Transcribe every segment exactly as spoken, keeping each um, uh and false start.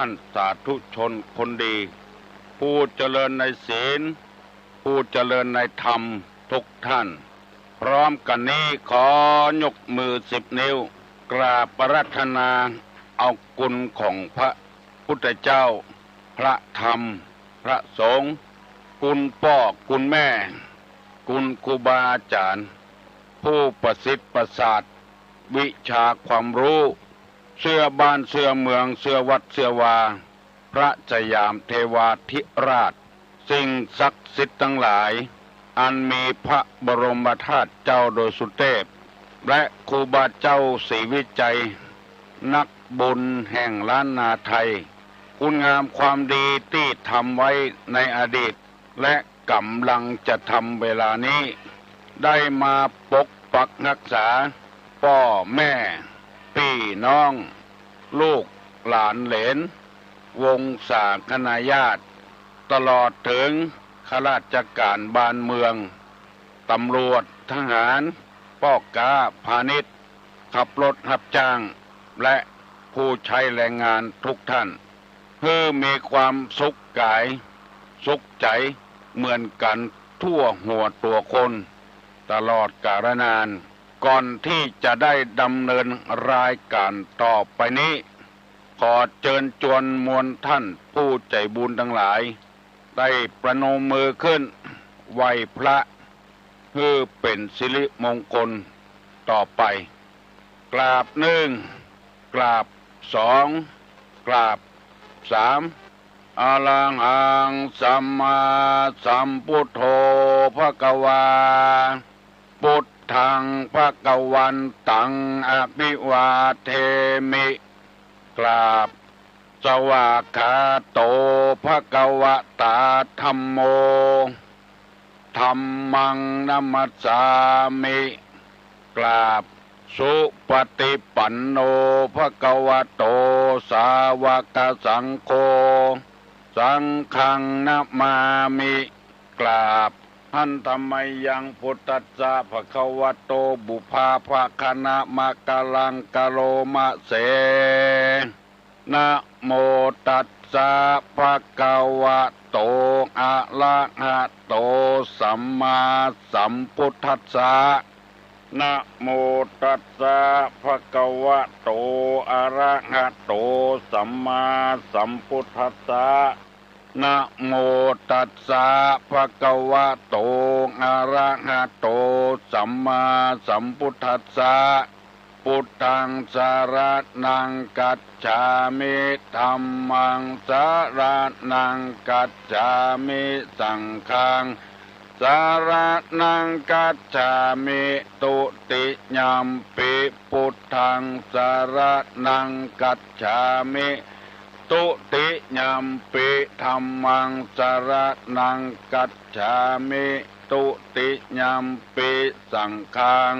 ท่านสาธุชนคนดี ผู้เจริญในศีล ผู้เจริญในธรรมทุกท่าน พร้อมกั๋นนี้ขอยกมือสิบนิ้ว กราบอาราธนาเอาคุณของพระพุทธเจ้า พระธรรม พระสงฆ์ คุณป้อคุณแม่ คุณครูบาอาจ๋ารย์ ผู้ประสิทธิ์ประสาทวิชาความรู้ เสื้อบ้านเสื้อเมืองเสื้อวัดเสื้อวา พระสยามเทวาธิราช สิ่งศักดิ์สิทธิ์ตังหลาย อันมีพระบรมธาตุเจ้าดอยสุเทพ และครูบาเจ้าศรีวิชัย นักบุญแห่งล้านนาไทย คุณงามความดีตี้ทำไว้ในอดีต และก๋ำลังจะทำเวลานี้ ได้มาปกปักฮักษา ป้อแม่ ปี้น้อง ลูกหลานเหลน วงศาคณาญาติ ตลอดเถิงข้าราชก๋านบ้านเมือง ตำรวจ ทหาร ป้อก๊าพาณิชย์ ขับรถฮับจ้าง และผู้ใจ๊แรงงานทุกท่าน หื้อมีความสุขก๋าย สุขใจ๋เหมือนกั๋นทั่วหัวตัวคน ตลอดกาลนาน ก่อนตี้จะได้ดำเนินรายก๋านต่อไปนี้ ขอเจิญจวนมวลท่านผู้ใจ๋บุญตังหลาย ได้ประนมมือขึ้น ไหว้พระ หื้อเป๋นสิริมงคลต่อไป กราบนึ่ง กราบสอง กราบสาม อะระหังสัมมาสัมพุทโธ ภะคะวา พุทธัง ภะคะวันตัง อะภิวาเทมิ กราบ สวากขาโต ภะคะวะตา ธัมโม ธัมมัง นะมัสสามิ กราบ สุปฏิปันโน ภะคะวะโต สาวกสังโฆ สังฆัง นะมามิ กราบ หันธะมะยัง พุทธัสสะ ภะคะวะโต ปุพพาภะคะนะมะกะลัง กะโรมะเส นะโมตัสสะ ภะคะวะโต อะระหะโต สัมมาสัมพุทธัสสะ นะโมตัสสะ ภะคะวะโต อะระหะโต สัมมาสัมพุทธัสสะ นะโมตัสสะ ภะคะวะโต อะระหะโต สัมมาสัมพุทธัสสะ พุทธัง สะระณัง กัจฉามิ ธัมมัง สะระณัง กัจฉามิ สังฆัง สะระณัง กัจฉามิ ตุติยัมปิ พุทธัง สะระณัง กัจฉามิ ตุติยัมปิ ธัมมัง สะระณัง กัจฉามิ ตุติยัมปิ สังฆัง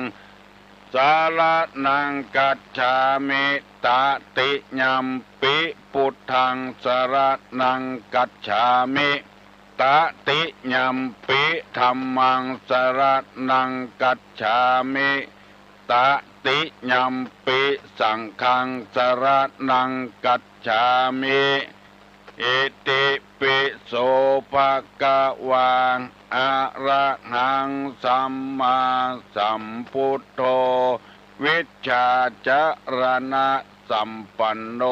สะระณัง กัจฉามิ ตะติยัมปิ พุทธัง สะระณัง กัจฉามิ ตะติยัมปิ ธัมมัง สะระณัง กัจฉามิ ตะติยัมปิ สังฆัง สะระณัง กัจฉามิ อิติปิโส ภะคะวา อะระหัง สัมมาสัมพุทโธ วิชชาจะรณะสัมปันโน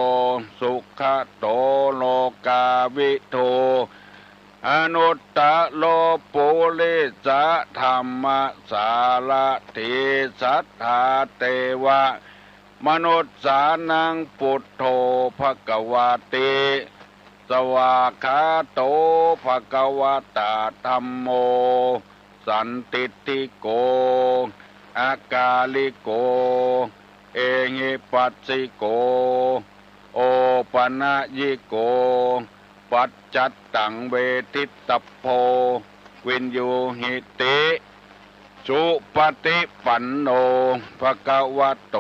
สุขโต โลกาวิทู อนุตตะโร ปุริสะธัมมะสารถี สัทธาเตวะ มนุสสานัง ปุทโธ ภะคะวาติ สวากขาโต ภะคะวะตา ธัมโม สันทิฏฐิโก อะกาลิโก เอหิปัสสิโก โอปะนะยิโก ปัจจัตตัง เวทิตตัพโพ วินยูหิติ สุปฏิปันโน ภะคะวะโต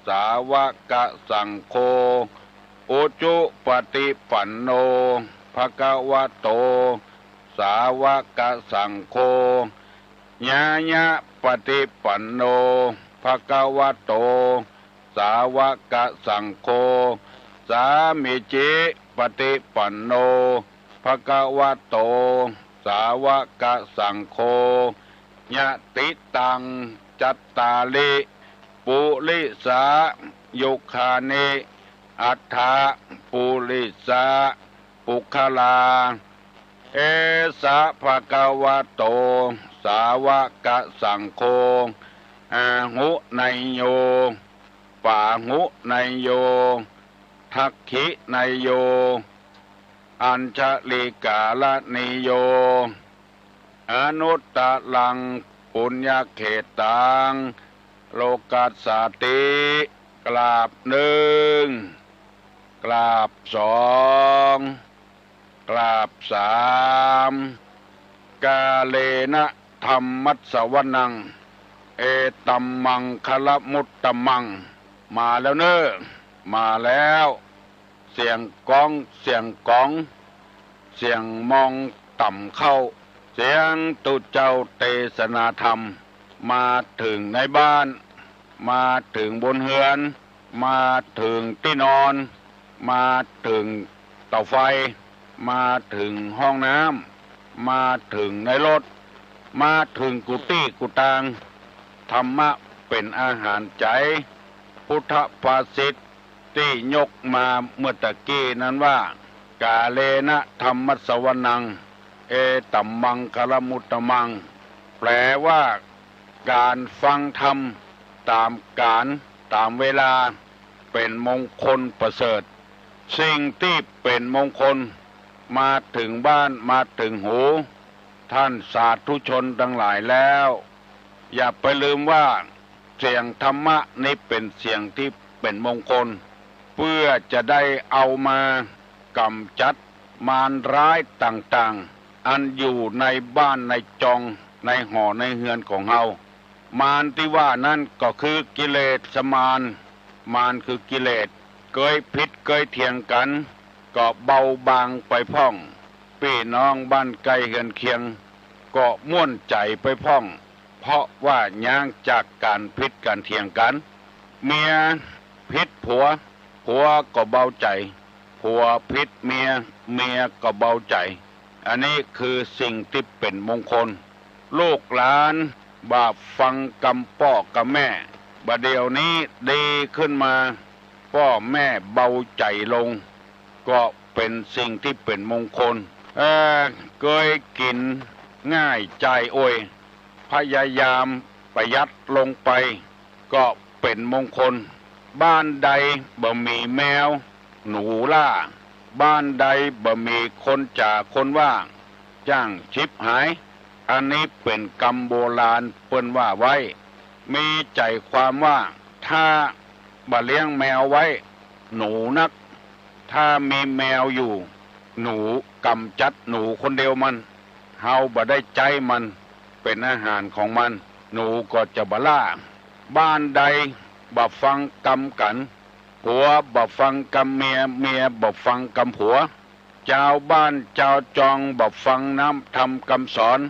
สาวกสังโฆ อุจุปฏิปันโน ภะคะวะโต สาวกสังโฆ ญาญะปฏิปันโน ภะคะวะโต สาวกสังโฆ สามีจิ ปฏิปันโน ภะคะวะโต สาวะกะสังโฆ ยะถิตัง จัตตาริ ปุริสายุคานิ อัฏฐะ ปุริสาปุคคลา เอสะ ภะคะวะโต สาวะกะสังโฆ อาหุเนยโย ปาหุเนยโย ทักขิเนยโย อัญชลิกาลเนยโย อนุตตรัง ปุญญเขตตัง โลกัสสาติ กราบนึ่ง กราบสอง กราบสาม กาเลนะธัมมัสสวนัง เอตัมมังคะละมุตตะมัง มาแล้วเน่อ มาแล้ว เสียงก๊อง เสียงก๋อง เสียงมองต่ำเข้า เสียงตุ๊เจ้าเตสนาธรรม มาเถิงในบ้าน มาเถิงบนเฮือน มาเถิงตี้นอน มาเถิงเตาไฟ มาเถิงห้องน้ำ มาเถิงในรถ มาเถิงกู้ตี้กู้ตาง ธรรมะเป๋นอาหารใจ๋ พุทธภาษิตตี้ยกมาเมื่อตะกี้นั้นว่า กาเลนะธัมมัสสวนัง เอตัมมังคะละมุตตะมัง แปลว่า ก๋านฟังธรรมต๋ามก๋าลต๋ามเวลา เป๋นมงคลประเสริฐ สิ่งตี้เป๋นมงคล มาเถิงบ้านมาเถิงหู ท่านสาธุชนตังหลายแล้ว อย่าไปลืมว่า เสียงธรรมะนี้เป๋นเสียงตี้เป๋นมงคล เพื่อจะได้เอามากำจัดมารร้ายต่างๆ อันอยู่ในบ้านในจองในหอในเฮือนของเฮา มารตี้ว่านั้นก็คือกิเลสมาร มารคือกิเลส เกยผิดเกยเถียงกั๋น ก็เบาบางไปพ่อง ปี้น้องบ้านใก้เฮือนเคียง ก็ม่วนใจ๋ไปพ่อง เพราะว่าย้างจากก๋านผิดก๋านเถียงกั๋น เมียผิดผัว ผัวก็เบาใจ๋ ผัวผิดเมีย เมียก็เบาใจ๋ อันนี้คือสิ่งตี้เป๋นมงคล ลูกหลานบ่ฟังกำป้อกำแม่ บ่าเดี่ยวนี้ดีขึ้นมา ป้อแม่เบาใจ๋ลง ก็เป๋นสิ่งตี้เป๋นมงคล เออ เกยกิ๋นง่ายจ่ายอวย พยายามประหยัดลงไป ก็เป๋นมงคล บ้านใดบ่มีแมว หนูล่า บ้านใดบ่มีคนจ๋าคนว่า จ้างฉิบหาย อันนี้เป๋นกำโบราณเปิ้นว่าไว้ มีใจ๋ความว่า ถ้าบ่เลี้ยงแมวไว้ หนูนัก ถ้ามีแมวอยู่ หนูก๋ำจัดหนูคนเดียวมัน เฮาบ่ได้ใจ๊มัน เป๋นอาหารของมัน หนูก็จะบ่ล่า บ้านใดบ่ฟังกำกั๋น ผัวบ่ฟังกำเมีย เมียบ่ฟังกำผัว จาวบ้านจาวจองบ่ฟังน้ำธรรมกำสอน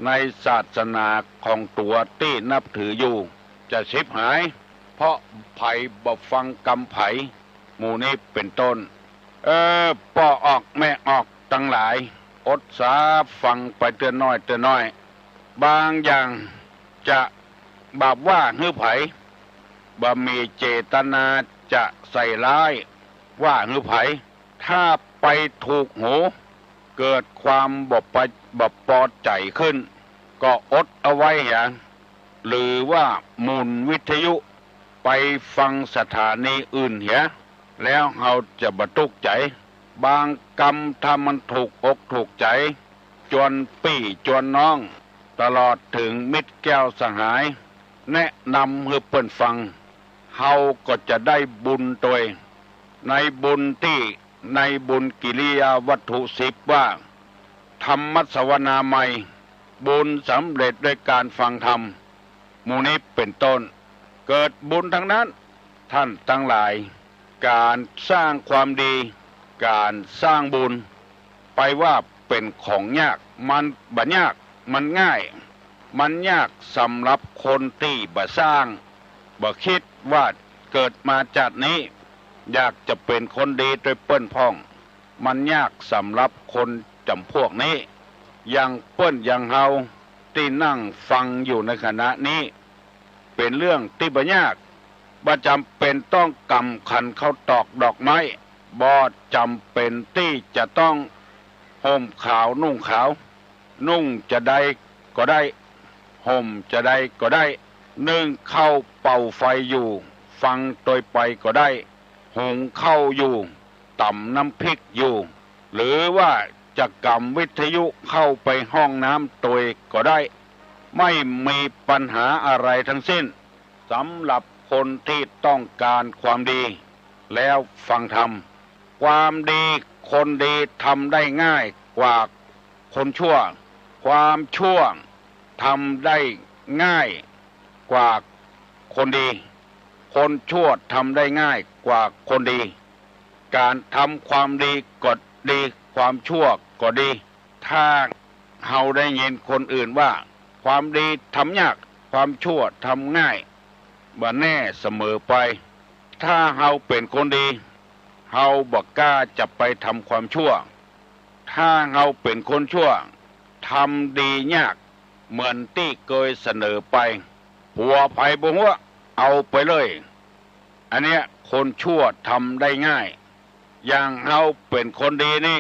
ในศาสนาของตั๋วตี้นับถืออยู่ จะฉิบหาย เพราะใผบ่ฟังกำใผ หมู่นี้เป๋นต้น เออ ป้อออกแม่ออกตังหลาย อดสาฟังไปเตื้อน้อยเตื้อน้อย บางอย่างจะบ่ว่าหื้อใผ บ่มีเจตนาจะใส่ร้ายว่าหื้อใผ ถ้าไปถูกหู เกิดความบ่ปะ- บ่ปอใจ๋ขึ้น ก็อดเอาไว้เหีย หรือว่าหมุนวิทยุไปฟังสถานีอื่นเหีย แล้วเฮาจะบ่ตุ๊กใจ๋ บางกำถ้ามันถูกอกถูกใจ๋ จวนปี้จวนน้อง ตลอดเถิงมิตรแก้วสหาย แนะนำหื้อเปิ้นฟัง เฮาก็จะได้บุญตวย ในบุญตี้ ในบุญกิริยาวัตถุสิบว่า ธรรมสวนามัย บุญสำเร็จด้วยการฟังธรรม หมู่นี้เป๋นต้น เกิดบุญตังนั้น ท่านตังหลาย ก๋านสร้างความดี ก๋านสร้างบุญ ไปว่าเป๋นของยาก มันบ่ยาก มันง่าย มันยากสำหรับคนตี้บ่สร้าง บ่กึ๊ดว่าเกิดมาจาตินี้ อยากจะเป๋นคนดีตวยเปิ้นพ่อง มันยากสำหรับคนจ๋ำพวกนี้ อย่างเปิ้นอย่างเฮาตี้นั่งฟังอยู่ในขณะนี้ เป๋นเรื่องตี้บ่ยาก บ่จ๋ำเป๋นต้องก๋ำขันข้าวตอกดอกไม้ บ่จ๋ำเป๋นตี้จะต้องห่มขาวนุ่งขาว นุ่งจาใดก็ได้ ห่มจาใดก็ได้ นึ่งข้าวเป่าไฟอยู่ ฟังตวยไปก็ได้ หุงข้าวอยู่ ต๋ำน้ำพริกอยู่ หรือว่าจะก๋ำวิทยุเข้าไปห้องน้ำตวยก็ได้ ไม่มีปัญหาอะไรทั้งสิ้น สำหรับคนที่ต้องการความดี แล้วฟังธรรม ความดี คนดีทำได้ง่ายกว่าคนชั่ว ความชั่วทำได้ง่ายกว่าคนดี คนชั่วทำได้ง่ายกว่าคนดี ก๋านทำความดีก็ดี ความชั่วก็ดี ถ้าเฮาได้ยินคนอื่นว่า ความดีทำยาก ความชั่วทำง่าย บ่แน่เสมอไป ถ้าเฮาเป๋นคนดี เฮาบ่กล้าจะไปทำความชั่ว ถ้าเฮาเป๋นคนชั่ว ทำดียาก เหมือนตี้เกยเสนอไป ผัวใผบ่ฮู้ เอาไปเลย อันเนี้ยคนชั่วทำได้ง่าย อย่างเฮาเป๋นคนดีนี่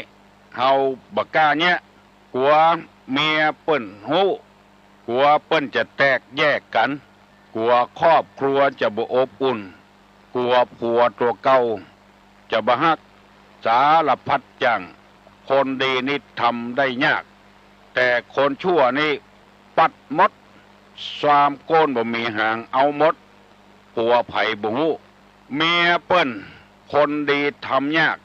เฮาบ่กล้าเยียะ กั๋วเมียเปิ้นฮู้ กั๋วเปิ้นจะแตกแยกกั๋น กั๋วครอบครัวจะบ่อบอุ่น กั๋วผัวตั๋วเก่าจะบ่ฮัก สารพัดอย่าง คนดีนี่ทำได้ยาก แต่คนชั่วนี่ปัดหมด ซามโก้นบ่มีหาง เอาหมด ผัวใผบ่ฮู้ เมียเปิ้น คนดีทำยาก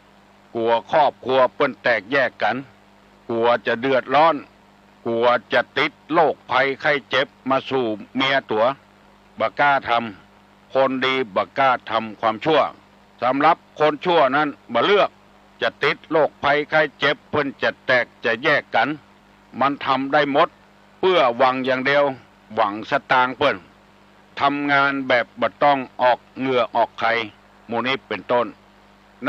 กั๋วครอบครัวเปิ้นแตกแยกกั๋น กั๋วจะเดือดร้อน กั๋วจะติดโรคภัยไข้เจ็บมาสู่เมียตั๋ว บ่กล้าทำ คนดีบ่กล้าทำความชั่ว สำหรับคนชั่วนั้นบ่เลือก จะติดโรคภัยไข้เจ็บ เปิ้นจะแตกจะแยกกั๋น มันทำได้หมด เปื้อหวังอย่างเดียว หวังสตางค์เปิ้น ทำงานแบบบ่ต้องออกเหงื่อออกไข หมู่นี้เป๋นต้น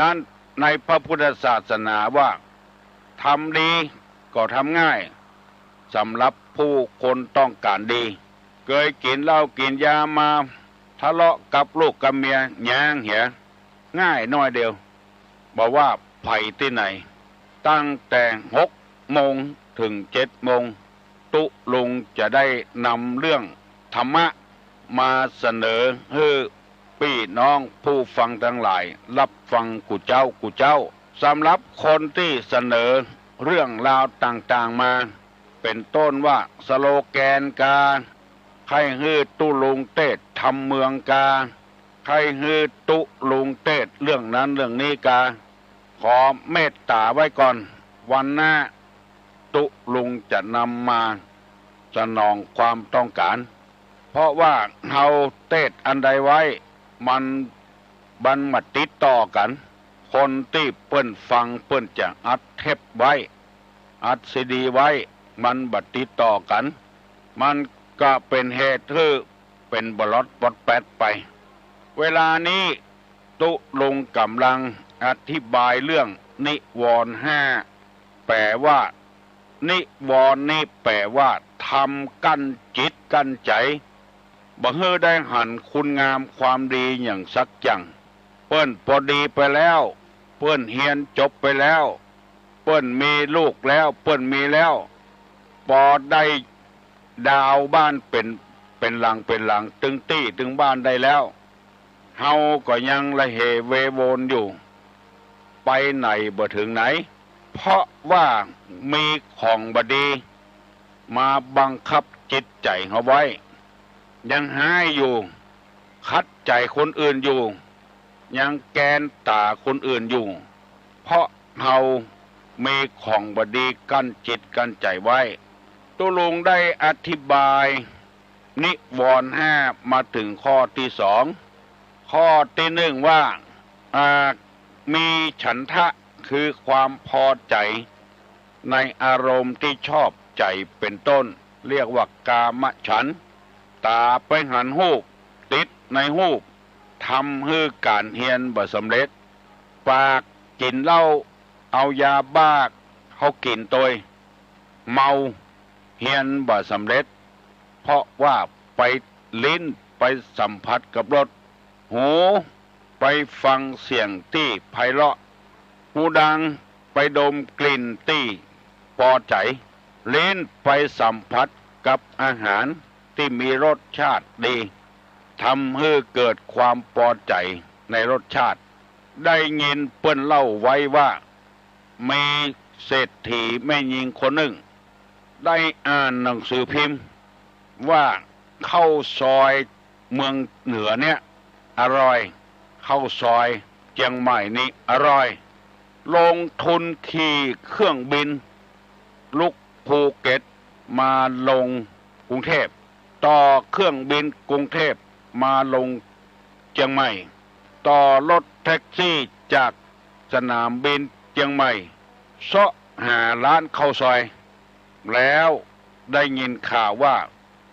นั้นในพระพุทธศาสนาว่า ทำดีก็ทำง่าย สำหรับผู้คนต้องก๋านดี เกยกิ๋นเหล้ากิ๋นยามา ทะเลาะกับลูกกับเมีย ยังเหีย ง่ายน้อยเดียว บ่ว่าใผตี้ไหน ตั้งแต่หกโมงเถิงเจ็ดโมง ตุ๊ลุงจะได้นำเรื่องธรรมะมาเสนอหื้อปี้น้องผู้ฟังตังหลายฮับฟังกู้เจ๊ากู้เจ๊า สำหรับคนตี้เสนอเรื่องราวต่างๆ มา เป๋นต้นว่าสโลแกนกา ใค่หื้อตุ๊ลุงเตสน์ธรรมเมืองกา ใค่หื้อตุ๊ลุงเตสน์เรื่องนั้นเรื่องนี้กา ขอเมตต๋าไว้ก่อน วันหน้า ตุ๊ลุงจะนำมาสนองความต้องก๋าน เพราะว่าเฮาเตสน์อันใดไว้ มัน มันบ่ติดต่อกั๋น คนตี้เปิ้นฟังเปิ้นจะอัดเทปไว้ อัดซีดีไว้ มันบ่ติดต่อกั๋น มันก็เป๋นเหตุหื้อเป๋นบล็อตบล็อตแป๊ดไป เวลานี้ตุ๊ลุงก่ำลังอธิบายเรื่องนิวรณ์ห้า แป๋ว่า นิวรณ์นี้แป๋ว่าธรรมกั้นจิตกั้นใจ๋ บ่หื้อได้หันคุณงามความดีอย่างสักอย่าง เปิ้นปอดีไปแล้ว เปิ้นเฮียนจบไปแล้ว เปิ้นมีลูกแล้ว เปิ้นมีแล้ว ปอได้ดาวน์บ้านเป๋น เป๋นหลังเป๋นหลัง ตึงตี้ตึงบ้านได้แล้ว เฮาก็ยังละเหเวโวนอยู่ ไปไหนบ่เถิงไหน เพราะว่ามีของบ่ดีมาบังคับจิตใจ๋เฮาไว้ ยังฮ้ายอยู่ ขัดใจ๋คนอื่นอยู่ ยังแกนต๋าคนอื่นอยู่ เพราะเฮามีของบ่ดีกั้นจิตกั้นใจ๋ไว้ ตุ๊ลุงได้อธิบายนิวรณ์ห้ามาเถิงข้อตี้สอง ข้อตี้หนึ่งว่า อ่า มีฉันทะ คือความพอใจ๋ในอารมณ์ตี้ชอบใจ๋เป๋นต้น เรียกว่ากามฉันทะ ต๋าไปหันฮูป ติดในฮูป ทำหื้อก๋านเฮียนบ่สำเร็จ ปากกิ๋นเหล้า เอายาบ้าเข้ากิ๋นตวย เมา เฮียนบ่สำเร็จ เพราะว่าไป ลิ้นไปสัมผัสกับรส หูไปฟังเสียงตี้ไพเราะ หูดังไปดมกลิ่นตี้ปอใจ๋ ลิ้นไปสัมผัสกับอาหารตี้มีรสชาติดี ทำหื้อเกิดความปอใจ๋ในรสชาติ ได้ยินเปิ้นเล่าไว้ว่า มีเศรษฐีแม่ญิงคนนึ่ง ได้อ่านหนังสือพิมพ์ว่าข้าวซอยเมืองเหนือเนี่ยอร่อย ข้าวซอยเจียงใหม่นี่อร่อย ลงทุนขี่เครื่องบิน ลุกภูเก็ตมาลงกรุงเทพ ต่อเครื่องบินกรุงเทพมาลงเจียงใหม่ ต่อรถแท็กซี่จากสนามบินเจียงใหม่ เซาะหาร้านข้าวซอย แล้วได้ยินข่าวว่า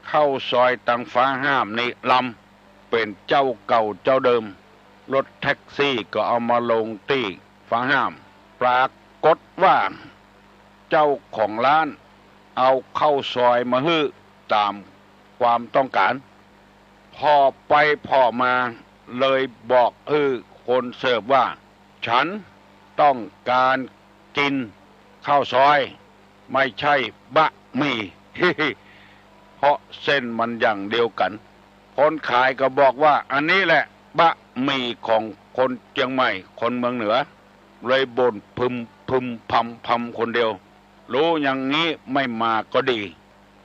ข้าวซอยตังฟ้าห้ามนี่ลำ เป๋นเจ้าเก่าเจ้าเดิม รถแท็กซี่ก็เอามาลงตี้ฟ้าห้าม ปรากฏว่าเจ้าของร้านเอาข้าวซอยมาหื้อต๋ามความต้องก๋าน ผ่อไปผ่อมาเลยบอกหื้อคนเสิร์ฟว่า ฉันต้องการกิ๋นข้าวซอย ไม่ใช่บะหมี่ เพราะเส้นมันอย่างเดียวกั๋น คนขายก็บอกว่า อันนี้แหละบะหมี่ของคนเจียงใหม่ คนเมืองเหนือ เลยบ่นพึมพึมพำพำคนเดียว รู้อย่างนี้ไม่มาก็ดี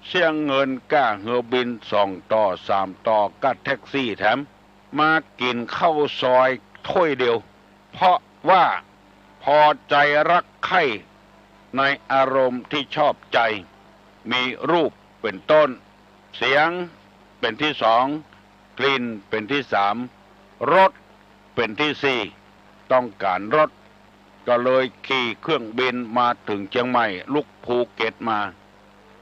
เสียเงินก้าเฮือบินสองต่อสามต่อก้าแท็กซี่แถม มากิ๋นข้าวซอยถ้วยเดียว เพราะว่าพอใจ๋รักใค่ในอารมณ์ตี้ชอบใจ๋ มีรูปเป๋นต้น เสียงเป๋นตี้สอง กลิ่นเป๋นตี้สาม รสเป๋นตี้สี่ ต้องก๋านรส ก็เลยขี่เครื่องบินมาเถิงเจียงใหม่ ลุกภูเก็ตมา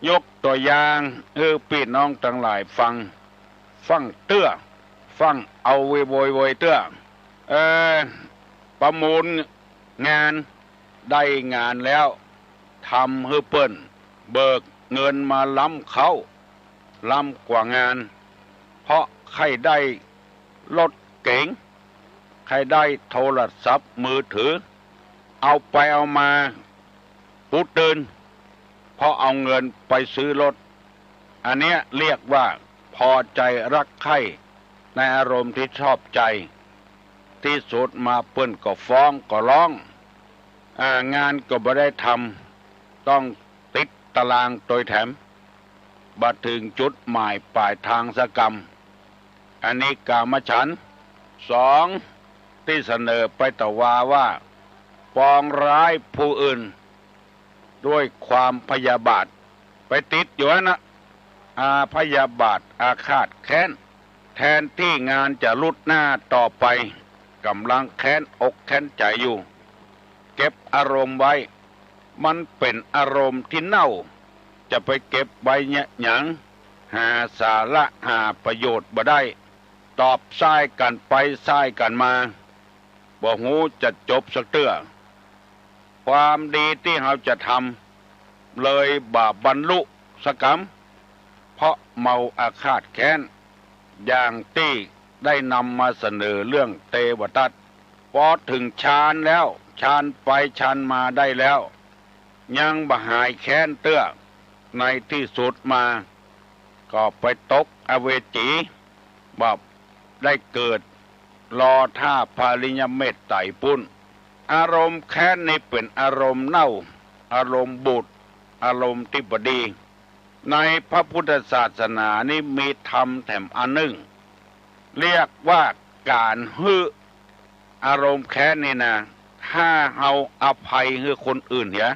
ยกตั๋วอย่างหื้อปี้น้องตังหลายฟัง ฟั่งเตื้อ ฟั่งเอาไว้โวยๆ เตื้อ เออ ประมูลงาน ได้งานแล้ว ทำหื้อเปิ้น เบิกเงินมาล้ำเค้า ล้ำกว่างาน เพราะใค่ได้รถเก๋ง ใค่ได้โทรศัพท์มือถือ เอาไปเอามา หูตื่น เพราะเอาเงินไปซื้อรถ อันเนี้ยเรียกว่าพอใจ๋รักใค่ในอารมณ์ตี้ชอบใจ๋ ตี้สุดมาเปิ้นก็ฟ้องก็ร้อง อ่า งานก็บ่ได้ทำ ต้องติดตารางตวยแถม บ่เถิงจุดหมายป๋ายตางสักกำ อันนี้กามฉันท์ สอง ตี้เสนอไปตะวาว่า ปองร้ายผู้อื่น ด้วยความพยาบาท ไปติดอยู่หั้นนะ อาพยาบาทอาฆาตแค้น แทนตี้งานจะลุดหน้าต่อไป ก่ำลังแค้นอกแค้นใจ๋อยู่ เก็บอารมณ์ไว้ มันเป๋นอารมณ์ตี้เน่า จะไปเก็บไว้เยียะหยัง หาสาระหาประโยชน์บ่ได้ ตอบซ้ายกั๋นไปซ้ายกั๋นมา บ่ฮู้จะจบสักเตื้อ ความดีตี้เฮาจะทำ เลยบ่บรรลุสักกำ เพราะเมาอาฆาตแค้น อย่างตี้ได้นำมาเสนอเรื่องเตวทัต ปอเถิงฌานแล้ว ฌานไปฌานมาได้แล้ว ยังบ่หายแค้นเตื้อ ในตี้สุดมา ก็ไปตกอเวจี บ่ได้เกิด รอต้าพระอริยเมตไตรปุ้น อารมณ์แค้นนี่เป๋นอารมณ์เน่า อารมณ์บูด อารมณ์ตี้บ่ดี ในพระพุทธศาสนานี่มีธรรมแถมอันนึ่ง เรียกว่าก๋านหื้ออารมณ์แค้นนี่นะ ถ้าเฮาอภัยหื้อคนอื่นเหีย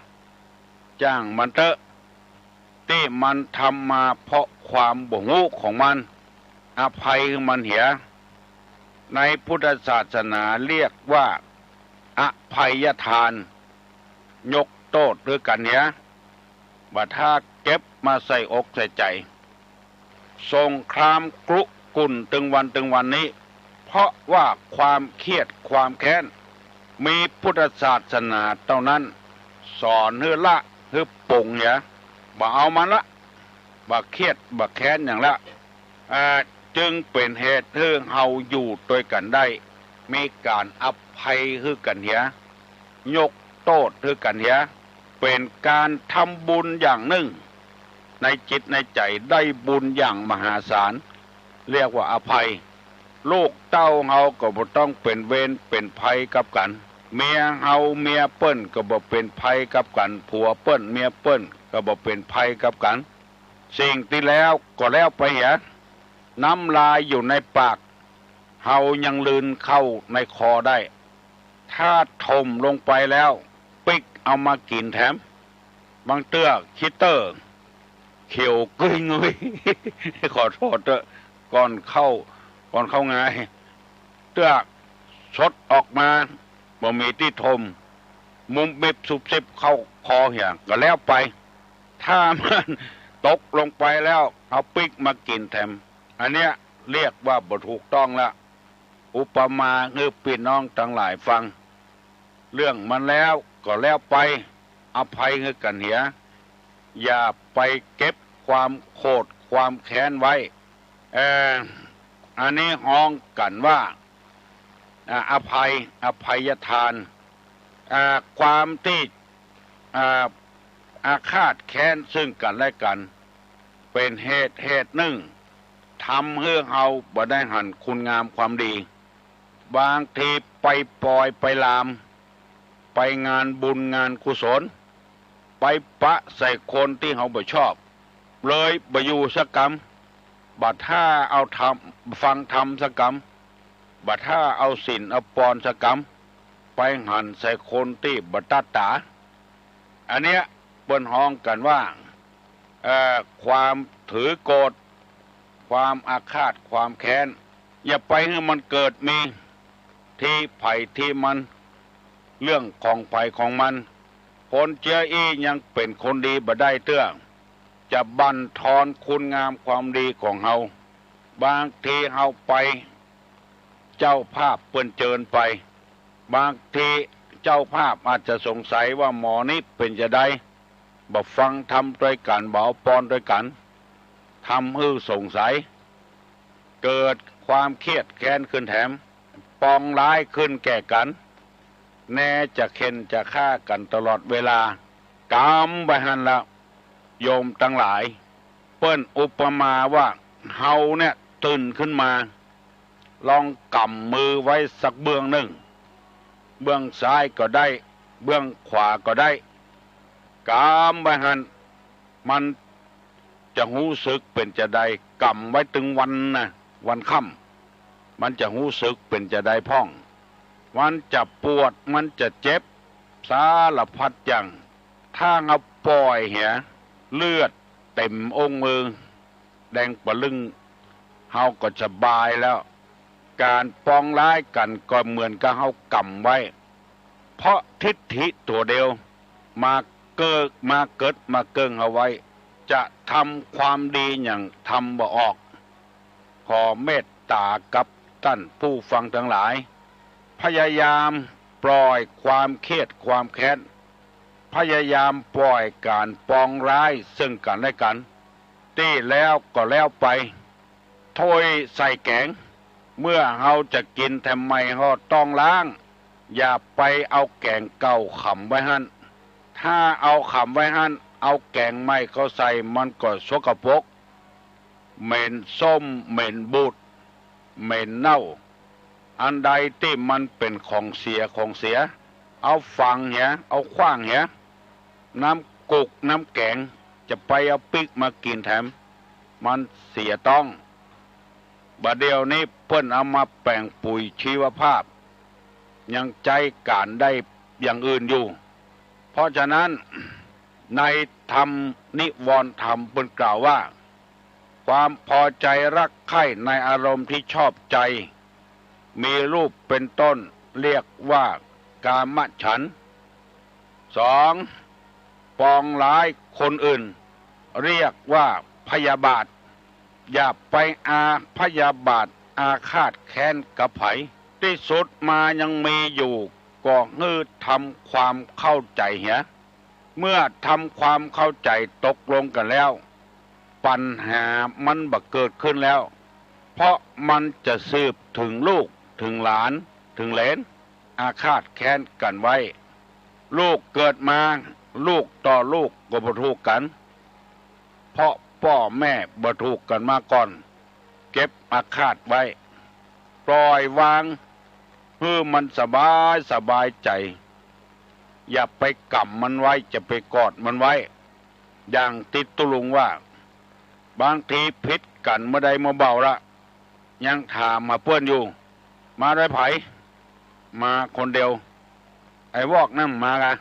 จ้างมันเต๊อะ ตี้มันทำมาเพราะความบ่ฮู้ของมัน อภัยหื้อมันเหีย ในพุทธศาสนาเรียกว่าอภัยทาน ยกโต้ษหื้อกั๋นเหีย บ่ถ้าเก็บมาใส่อกใส่ใจ๋ สงครามกรุกุ่นตึงวันตึงวันนี้ เพราะว่าความเครียดความแค้น มีพุทธศาสนาเต้านั้น สอนหื้อละหื้อปลงเหีย บ่เอามันละ บ่เคียดบ่แค้นหยังละ อ่า จึงเป๋นเหตุหื้อเฮาอยู่ตวยกั๋นได้ มีก๋านอภัยหื้อกั๋นเหีย ยกโต้ษหื้อกั๋นเหีย เป๋นก๋านทำบุญอย่างนึ่ง ในจิตในใจ๋ได้บุญอย่างมหาศาล เรียกว่าอภัย ลูกเต้าเฮาก็บ่ต้องเป๋นเวรเป๋นภัยกับกั๋น เมียเฮาเมียเปิ้นก็บ่เป๋นภัยกับกั๋น ผัวเปิ้นเมียเปิ้นก็บ่เป๋นภัยกับกั๋น สิ่งตี้แล้วก็แล้วไปเหีย น้ำลายอยู่ในปาก เฮายังลืนเข้าในคอได้ ถ้าถมลงไปแล้ว ปิ๊กเอามากิ๋นแถม บางเตื้อขี้เต๊อ เขียวกึ้ยงุ้ย ขอโต้ษเต๊อะ ก่อนเข้า ก่อนเข้างาย เตื้อสดออกมา บ่มีตี้ถม มุบมิบซุบซิบเข้าคอเหีย ก็แล้วไป ถ้ามันตกลงไปแล้ว เอาปิ๊กมากิ๋นแถม อันเนี้ยเรียกว่าบ่ถูกต้องละ อุปมาหื้อปี้น้องตังหลายฟัง เรื่องมันแล้วก็แล้วไป อภัยหื้อกั๋นเหีย อย่าไปเก็บความโขดความแค้นไว้ เอ่อ อันนี้ฮ้องกั๋นว่า อ่า อภัย อภัยทาน อ่า ความตี้ อ่า อาฆาตแค้นซึ่งกั๋นและกั๋น เป๋นเหตุ เหตุนึ่ง ทำหื้อเฮาบ่ได้หันคุณงามความดี บางทีไปปอยไปลาม ไปงานบุญงานกุศล ไปปะใส่คนตี้เฮาบ่ชอบ เลยบ่อยู่สักกำ บ่ถ้าเอาธรรม ฟังธรรมสักกำ บ่ถ้าเอาศีลเอาปอนสักกำ ไปหันใส่คนตี้บ่ตั๊ดต๋า อันเนี้ยเปิ้นฮ้องกั๋นว่า เอ่อ ความถือโกรธ ความอาฆาต ความแค้น อย่าไปหื้อมันเกิดมี ตี้ใผตี้มัน เรื่องของใผของมัน คนเจื้ออี้ยังเป๋นคนดีบ่ได้เตื้อ จะบั่นทอนคุณงามความดีของเฮา บางทีเฮาไป เจ้าภาพเปิ้นเจิญไป บางทีเจ้าภาพอาจจะสงสัยว่าหมอนี้เป๋นจาใด บ่ฟังธรรมตวยกั๋น บ่เอาปอนตวยกั๋น ทำหื้อสงสัย เกิดความเคียดแค้นขึ้นแถม ปองร้ายขึ้นแก่กั๋น แน่จะเข่นจะฆ่ากั๋นตลอดเวลา กำไว้หั้นละ โยมตังหลาย เปิ้นอุปมาว่า เฮาเนี่ยตื่นขึ้นมา ลองก๋ำมือไว้สักเบื้องนึ่ง เบื้องซ้ายก็ได้ เบื้องขวาก็ได้ กำไว้หั้น มันจะฮู้สึกเป๋นจาใด กำไว้ตึงวันนะ วันค่ำ มันจะฮู้สึกเป๋นจาใดพ่อง มันจะปวด มันจะเจ็บ สารพัดอย่าง ถ้าเฮาป่อยเหีย เลือดเต๋มองค์มือ แดงปะลึ่ง เฮาก็สบายแล้ว ก๋านปองร้ายกั๋นก็เหมือนกับเฮากำไว้ เพราะทิฏฐิตั๋วเดียว มาเกิด มาเกิด มาเกิ่งเอาไว้ จะทำความดีหยังทำบ่ออก ขอเมตต๋ากับต้านผู้ฟังตังหลาย พยายามปล่อยความเคียดความแค้น พยายามปล่อยก๋านปองร้ายซึ่งกั๋นและกั๋น ตี้แล้วก็แล้วไป ถ้วยใส่แก๋ง เมื่อเฮาจะกิ๋นแถมใหม่ก็ต้องล้าง อย่าไปเอาแก๋งเก่าขำไว้หั้น ถ้าเอาขำไว้หั้น เอาแก๋งใหม่เข้าใส่ มันก็สกปรก เหม็นส้ม เหม็นบูด เหม็นเน่า อันใดตี้มันเป๋นของเสีย ของเสีย เอาฝังเหีย เอาขว้างเหีย น้ำกุกน้ำแก๋ง จะไปเอาปิ๊กมากิ๋นแถม มันเสียต้อง บ่าเดี่ยวนี้เปิ้นเอามาแป๋งปุ๋ยชีวภาพ ยังใจ๊ก๋านได้อย่างอื่นอยู่ เพราะฉะนั้น ในธรรมนิวรณ์ธรรมเปิ้นกล่าวว่า ความพอใจรักใคร่ในอารมณ์ที่ชอบใจ มีรูปเป็นต้น เรียกว่ากามฉันท์ สอง ปองร้ายคนอื่น เรียกว่าพยาบาท อย่าไปอาพยาบาทอาฆาตแค้นกับใผ ตี้สุดมายังมีอยู่ ก็หื้อทำความเข้าใจ๋เหีย เมื่อทำความเข้าใจ๋ตกลงกั๋นแล้ว ปัญหามันบ่เกิดขึ้นแล้ว เพราะมันจะสืบเถิงลูกเถิงหลานเถิงเหลน อาฆาตแค้นกั๋นไว้ ลูกเกิดมา ลูกต่อลูกก็บ่ถูกกั๋น เพราะป้อแม่บ่ถูกกั๋นมาก่อน เก็บอาฆาตไว้ ปล่อยวาง หื้อมันสบายสบายใจ๋ อย่าไปก๋ำมันไว้ อย่าไปกอดมันไว้ อย่างตี้ตุ๊ลุงว่า บางทีผิดกั๋นเมื่อใดเมื่อเบาละ ยังถามหาเปิ้นอยู่ มาด้วยใผ มาคนเดียว ไอ้วอกนั่นมากะ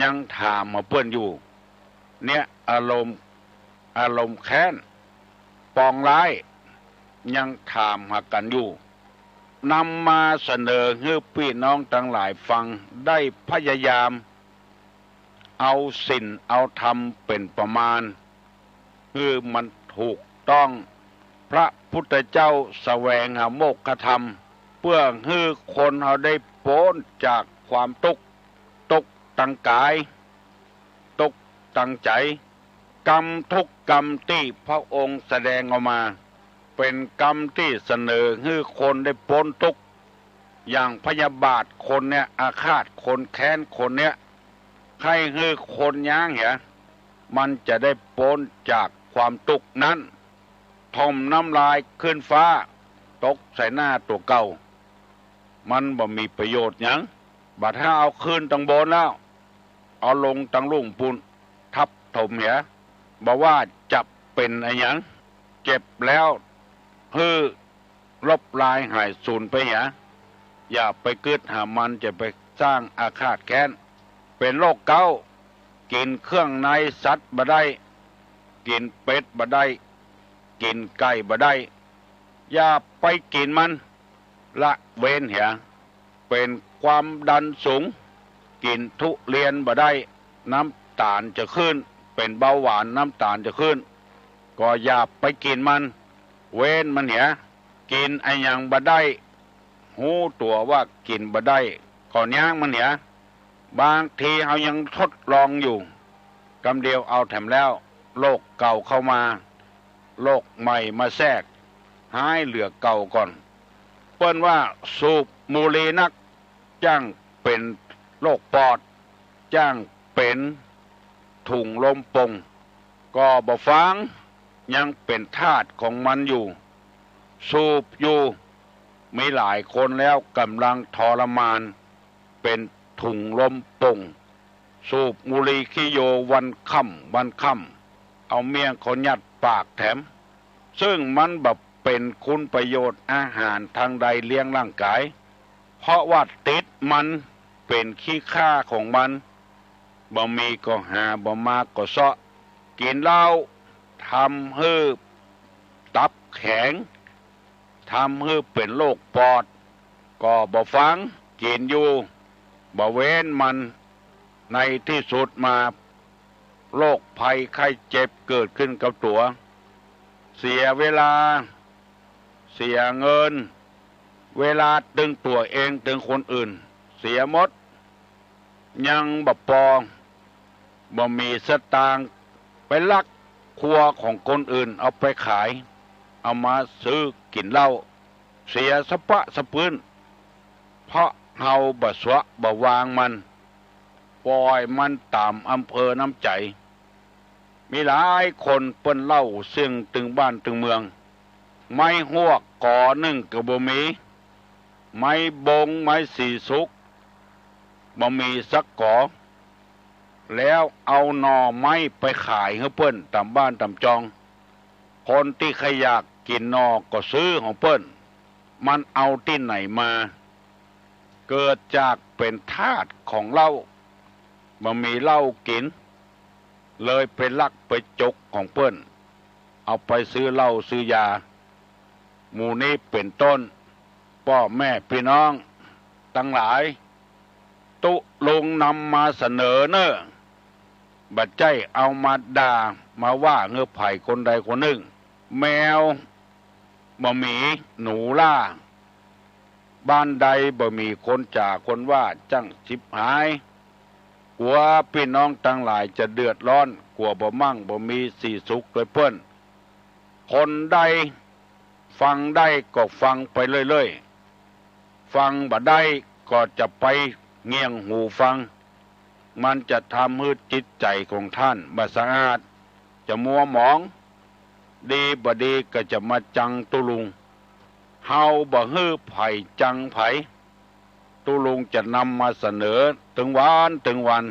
ยังถามหาเปิ้นอยู่ เนี่ยอารมณ์ อารมณ์แค้น ปองร้าย ยังถามหากั๋นอยู่ นำมาเสนอหื้อปี้น้องตังหลายฟัง ได้พยายาม เอาศีลเอาธรรมเป๋นประมาณ หื้อมันถูกต้อง พระพุทธเจ้าแสวงหาโมกขธรรม เปื้อหื้อคนเฮาได้ป๊นจากความตุ๊กข์ ตุ๊กข์ตังก๋าย ตุ๊กข์ตังใจ๋ กรรมทุกกรรมตี้พระองค์แสดงออกมา เป๋นกรรมตี้เสนอหื้อคนได้ป๊นตุ๊กข์ อย่างพยาบาทคนเนี่ย อาฆาตคนแค้นคนเนี่ย ใค่หื้อคนย้างเหีย มันจะได้ป๊นจากความตุ๊กข์นั้น ถ่มน้ำลายขึ้นฟ้า ตกใส่หน้าตั๋วเก่า มันบ่มีประโยชน์หยัง บ่าถ้าเอาขึ้นตังบนแล้ว เอาลงตังลุ่มปู้น ทับถมเหีย บ่ว่าจะเป๋นอะหยัง เจ็บแล้ว หื้อลบลายหายสูญไปเหีย อย่าไปกึ๊ดหามัน จะไปสร้างอาฆาตแค้น เป๋นโรคเก๊า กิ๋นเครื่องในสัตว์บ่ได้ กิ๋นเป็ดบ่ได้ กิ๋นไก่บ่ได้ อย่าไปกิ๋นมัน ละเว้นเหีย เป๋นความดันสูง กิ๋นทุเรียนบ่ได้ น้ำต๋าลจะขึ้น เป๋นเบาหวาน น้ำต๋าลจะขึ้น ก็อย่าไปกิ๋นมัน เว้นมันเหีย กิ๋นอะหยังบ่ได้ ฮู้ตั๋วว่ากิ๋นบ่ได้ ก็ย้างมันเหีย บางทีเฮายังทดลองอยู่ กำเดียวเอาแถมแล้ว โรคเก่าเข้ามา โรคใหม่มาแทรก ฮ้ายเหลือเก่าก่อน เปิ้นว่าสูบบุหรี่นัก จ้างเป๋นโรคปอด จ้างเป๋นถุงลมโป่ง ก็บ่ฟัง ยังเป๋นทาสของมันอยู่ สูบอยู่ มีหลายคนแล้วก่ำลังทรมาน เป๋นถุงลมโป่ง สูบบุหรี่ขี้โยวันค่ำวันค่ำ เอาเมี่ยงเขายัดปากแถม ซึ่งมันบ่เป๋นคุณประโยชน์อาหารตางใดเลี้ยงร่างก๋าย เพราะว่าติดมันเป๋นขี้ข้าของมัน บ่มีก็หา บ่มากก็เซาะ กิ๋นเหล้า ทำหื้อตับแข็ง ทำหื้อเป๋นโรคปอด ก็บ่ฟัง กิ๋นอยู่ บ่เว้นมัน ในตี้สุดมา โรคภัยไข้เจ็บเกิดขึ้นกับตั๋ว เสียเวลา เสียเงิน เวลาตึงตั๋วเองตึงคนอื่น เสียหมด ยังบ่ปอ บ่มีสตางค์ ไปลักครัวของคนอื่นเอาไปขาย เอามาซื้อกิ๋นเหล้า เสียสะป๊ะสะปื้น เพราะเฮาบ่สะบ่วางมัน ปล่อยมันต๋ามอำเภอน้ำใจ๋ มีหลายคนเปิ้นเล่าเสี้ยงตึงบ้านตึงเมือง ไม้ฮวกก๋อนึ่งก็บ่มี ไม้บงไม้สีสุก บ่มีสักก๋อ แล้วเอาหน่อไม้ไปขายหื้อเปิ้นต๋ามบ้านต๋ามจอง คนตี้ใค่อยากกิ๋นหน่อก็ซื้อของเปิ้น มันเอาตี้ไหนมา เกิดจากเป๋นทาสของเหล้า บ่มีเหล้ากิ๋น เลยไปลักไปจกของเปิ้น เอาไปซื้อเหล้าซื้อยา หมู่นี้เป๋นต้น ป้อแม่ปี้น้องตังหลาย ตุ๊ลุงนำมาเสนอเน่อ บ่ใจ้เอามาด่ามาว่าหื้อใผคนใดคนนึ่ง แมวบ่หมี หนูล่า บ้านใดบ่มีคนจ๋าคนว่าจั้งฉิบหาย กั๋วปี้น้องตังหลายจะเดือดร้อน กั๋วบ่มั่งบ่มีสีสุขโดยเปิ้น คนใดฟังได้ก็ฟังไปเรื่อยๆ ฟังบ่ได้ก็จะไปเงี่ยงหูฟัง มันจะทำหื้อจิตใจ๋ของต้านบ่สะอาด จะมัวหมอง ดีบ่ดีก็จะมาจังตุ๊ลุง เฮาบ่หื้อใผจังใผ ตุ๊ลุงจะนำมาเสนอตึงวันตึงวัน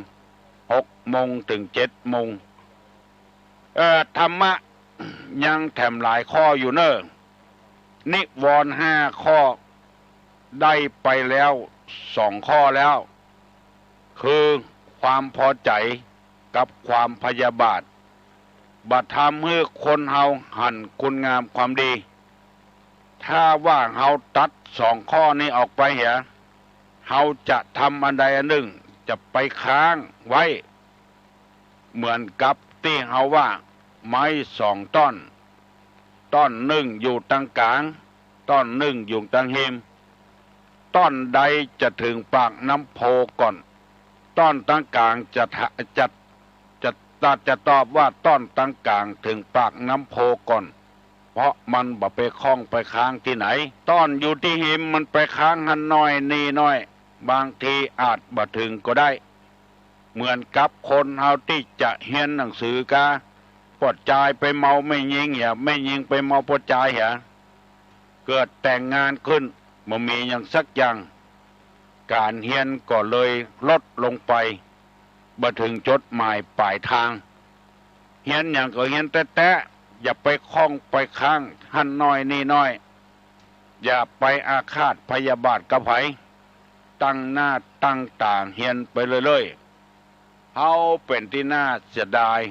หกโมงเถิงเจ็ดโมง เอ่อ ธรรมะยังแถมหลายข้ออยู่เน่อ นิวรณ์ห้าข้อ ได้ไปแล้วสองข้อแล้ว คือความพอใจ๋กับความพยาบาท บ่ทำหื้อคนเฮาหันคุณงามความดี ถ้าว่าเฮาตัดสองข้อนี้ออกไปเหีย เฮาจะทำอันใดอันนึ่งจะไปค้างไว้ เหมือนกับตี้เฮาว่าไม้สองต้อน ต้อนนึ่งอยู่ตังก๋าง ต้อนนึ่งอยู่ตังฮิม ต้อนใดจะเถิงปากน้ำโพก่อน ต้อนตังก๋างจะถะ จะ จะ จะตอบว่าต้อนตังก๋างเถิงปากน้ำโพก่อน เพราะมันบ่ไปข้องไปค้างตี้ไหน ต้อนอยู่ตี้ฮิมมันไปค้างหั้นหน้อยนี่หน้อย บางทีอาจบ่เถิงก็ได้ เหมือนกับคนเฮาตี้จะเฮียนหนังสือกา ป้อจายไปเมาแม่ญิงเหีย แม่ญิงไปเมาป้อจายเหีย เกิดแต่งงานขึ้นบ่มีหยังสักอย่าง ก๋านเฮียนก็เลยลดลงไป บ่เถิงจุดหมายปลายตาง เฮียนหยังก็เฮียนแต๊ๆ อย่าไปข้องไปค้างหั้นหน้อยนี่หน้อย อย่าไปอาฆาตพยาบาทกับใผ ตั้งหน้าตั้งต๋าเฮียนไปเรื่อยๆ เฮาเป๋นตี้น่าเสียดาย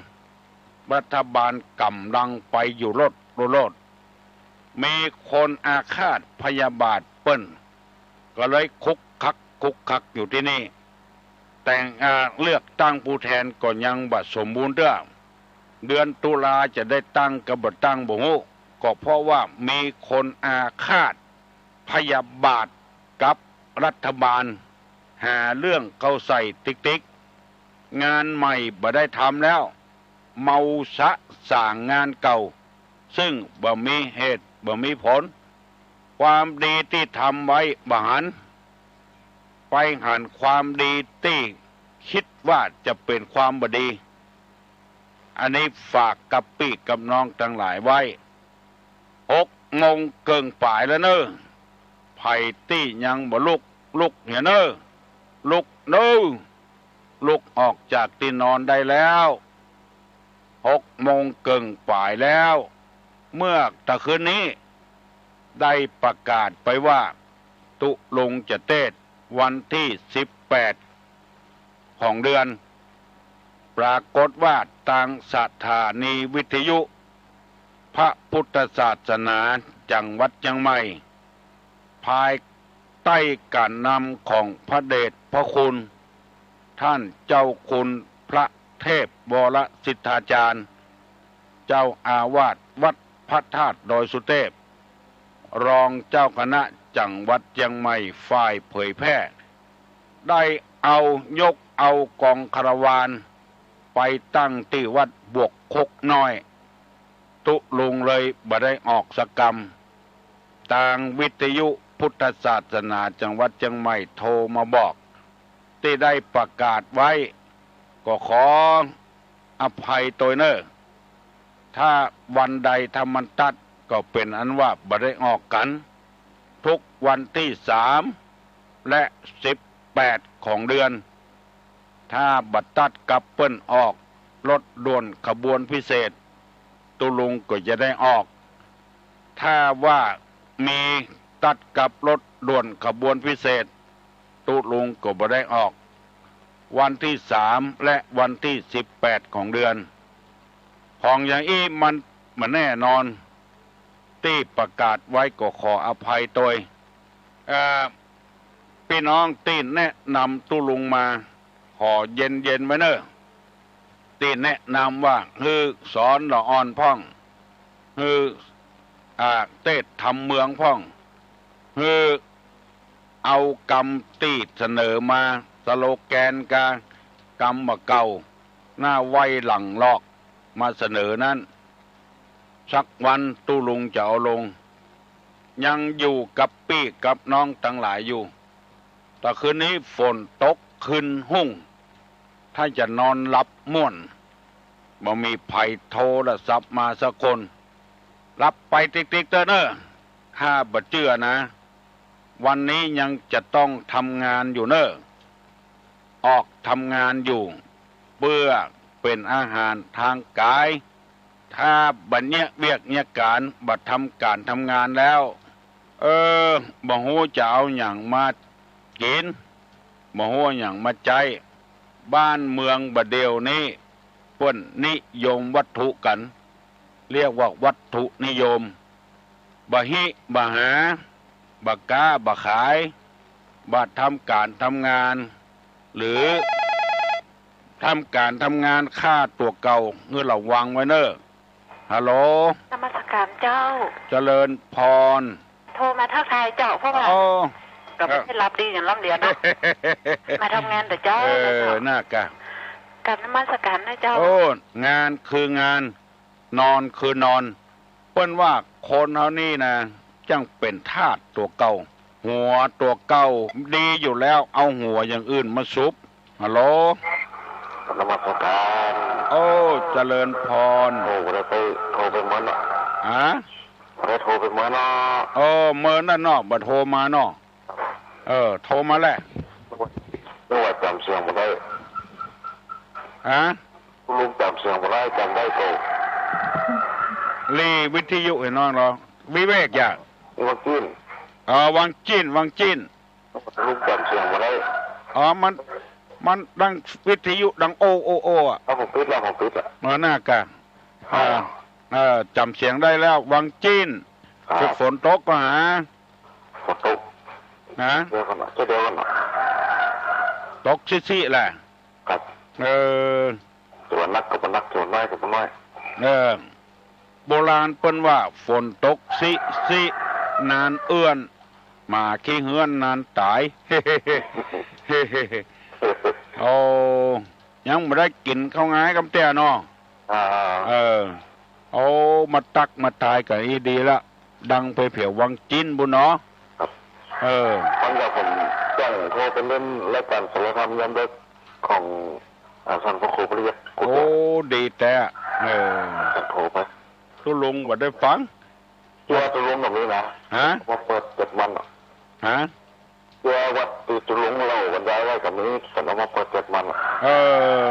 รัฐบาลก่ำลังไปอยู่โลดโลด มีคนอาฆาตพยาบาทเปิ้น ก็เลยคุกคักคุกคักอยู่ตี้นี่ แต่ง อ่า เลือกตั้งผู้แทนก็ยังบ่สมบูรณ์เตื้อ เดือนตุลาจะได้ตั้งกับบ่ตั้งบ่ฮู้ ก็เพราะว่ามีคนอาฆาตพยาบาทกับรัฐบาล หาเรื่องเข้าใส่ติ๊กๆ งานใหม่บ่ได้ทำแล้ว เมาสะสางงานเก่า ซึ่งบ่มีเหตุบ่มีผล ความดีตี้ทำไว้บ่หัน ไปหันความดีตี้คิดว่าจะเป๋นความบ่ดี อันนี้ฝากกับปี้กับน้องตังหลายไว้ หกโมงเกิ่งป๋ายแล้วเน่อ ใผตี้ยังบ่ลุก ลุกเหียเน่อ ลุกเน่อ ลุกออกจากตี้นอนได้แล้ว หกโมงเกิ่งป๋ายแล้ว เมื่อตะคืนนี้ได้ประกาศไปว่า ตุ๊ลุงจะเตสน์วันตี้สิบแปดของเดือน ปรากฏว่าตางสถานีวิทยุพระพุทธศาสนาจังหวัดเจียงใหม่ ภายใต้ก๋านนำของพระเดชพระคุณ ท่านเจ้าคุณพระเทพวรสิทธาจารย์ เจ้าอาวาสวัดพระธาตุดอยสุเทพ รองเจ้าคณะจังหวัดเจียงใหม่ฝ่ายเผยแพร่ ได้เอา ยกเอากองคาราวานไปตั้งตี้วัดบวกคกน้อย ตุ๊ลุงเลยบ่ได้ออกสักกำ ตางวิทยุพุทธศาสนาจังหวัดเจียงใหม่โทรมาบอก ตี้ได้ประกาศไว้ ก็ขออภัยตวยเน่อ ถ้าวันใดถ้ามันตัดก็เป๋นอันว่าบ่ได้ออกกั๋น ทุกวันตี้สามและสิบแปดของเดือน ถ้าบ่ตัดกับเปิ้นออกรถด่วนขบวนพิเศษ ตุ๊ลุงก็จะได้ออก ถ้าว่ามีตัดกับรถด่วนขบวนพิเศษ ตุ๊ลุงก็บ่ได้ออก วันตี้สามและวันตี้สิบแปดของเดือน ของอย่างอี้มันบ่แน่นอน ตี้ประกาศไว้ก็ขออภัยตวย เอ่อ ปี้น้องตี้แนะนำตุ๊ลุงมา ขอเย็นๆ ไว้เน่อ ตี้แนะนำว่า หื้อสอนละอ่อนพ่อง หื้อ อ่า เตสน์ธรรมเมืองพ่อง หื้อ เอากำตี้เสนอมา สโลแกนกา กำบ่าเก่า หน้าไว้หลังลอก มาเสนอนั้น สักวันตุ๊ลุงจะเอาลง ยังอยู่กับปี้กับน้องตังหลายอยู่ แต่คืนนี้ฝนตกคืนฮุ่ง ถ้าจะนอนหลับม่วน บ่มีใผโทรศัพท์มาสักคน หลับไปติ๊กๆ เต๊อะเน่อ ข้าบ่เจื้อนะ วันนี้ยังจะต้องทำงานอยู่เน่อ ออกทำงานอยู่ เปื้อเป๋นอาหารตางก๋าย ถ้าบ่เยียะเวียกเยียะก๋าน บ่ทำก๋านทำงานแล้ว เออ บ่ฮู้จะเอาหยังมากิ๋น บ่ฮู้เอาหยังมาใจ๊ บ้านเมืองบ่าเดี่ยวนี้ เปิ้นนิยมวัตถุกั๋น เรียกว่าวัตถุนิยม บ่ฮิบ่หา บ่ก๊าบ่ขาย บ่ทำก๋านทำงาน หรือทำก๋านทำงานฆ่าตั๋วเก่า หื้อระวังไว้เน่อ ฮัลโหล นมัสก๋านเจ้า เจริญพร โทรมาทักทายเจ้า เพราะว่า อ๋อ ก็บ่ได้หลับดีอย่างล้ำเหลือนะ มาทำงานเต๊อะเจ้า เออ เจ้า น่ากะ กราบนมัสก๋านนะเจ้า โอ้ งานคืองาน นอนคือนอน เปิ้นว่าคนเฮานี่นะ จั้งเป๋นทาสตั๋วเก่า หัวตั๋วเก่าดีอยู่แล้ว เอาหัวอย่างอื่นมาสุบ ฮัลโหล นมัสก๋าน โอ้ เจริญพร โอ้ บ่ได้ไป โทรไปเมินเนาะ ฮะ บ่ได้โทรไปเมินเนาะ เออ เมินนั่นเนาะ บ่โทรมาเนาะ เออ โทรมาแหละ นึกว่าจ๋ำเสียงบ่ได้ ฮะ ลุงจ๋ำเสียงบ่ได้ จ๋ำได้โต หลีวิทยุหื้อน้องลอ วิเวกอย่า วังจิน อ๋อ วังจิน วังจิน ลุงจ๋ำเสียงบ่ได้ อ๋อ มัน มันดังวิทยุดังโอ โอ โอ อะ เอาผมปิดแล้ว ผมปิดแล้ว เออ น่ากะ อ่า อ่า เออ จ๋ำเสียงได้แล้ว วังจิน ครับ ฝนตกก็หา ฝนตก นะ เดี๋ยวก่อนนะ เดี๋ยวก่อนนะ ตกซิๆ แหละ ครับ เออ จะว่านักก็บ่นัก จะว่าน้อยก็บ่น้อย เออ โบราณเปิ้นว่า ฝนตกซิๆ นานเอื้อน หมาขี้เฮือนนานต๋าย โอ้ ยังบ่ได้กิ๋นข้าวงายกำเตื้อเนาะ อ่า เออ โอ้ มาตักมาตายกั๋นอี้ดีละ ดังไปแผววังจินปู้นเนาะ ครับ เออ มันก็ผมต้องโทรไปเล่นรายการสารคามยามดึกของ อ่า ท่านพระครูปริยัติ โอ้ ดีแต๊ เออ ต้องโทรไป ตุ๊ลุงบ่ได้ฟัง เจื้อตุ๊ลุงแบบนี้นะ ฮะ มาเปิดเจ็ดวันอะ ฮะ เจื้อวัดตี้ตุ๊ลุงเล่าบรรยายไว้ก็มี สันเอามาเปิดเจ็ดวันอะ เออ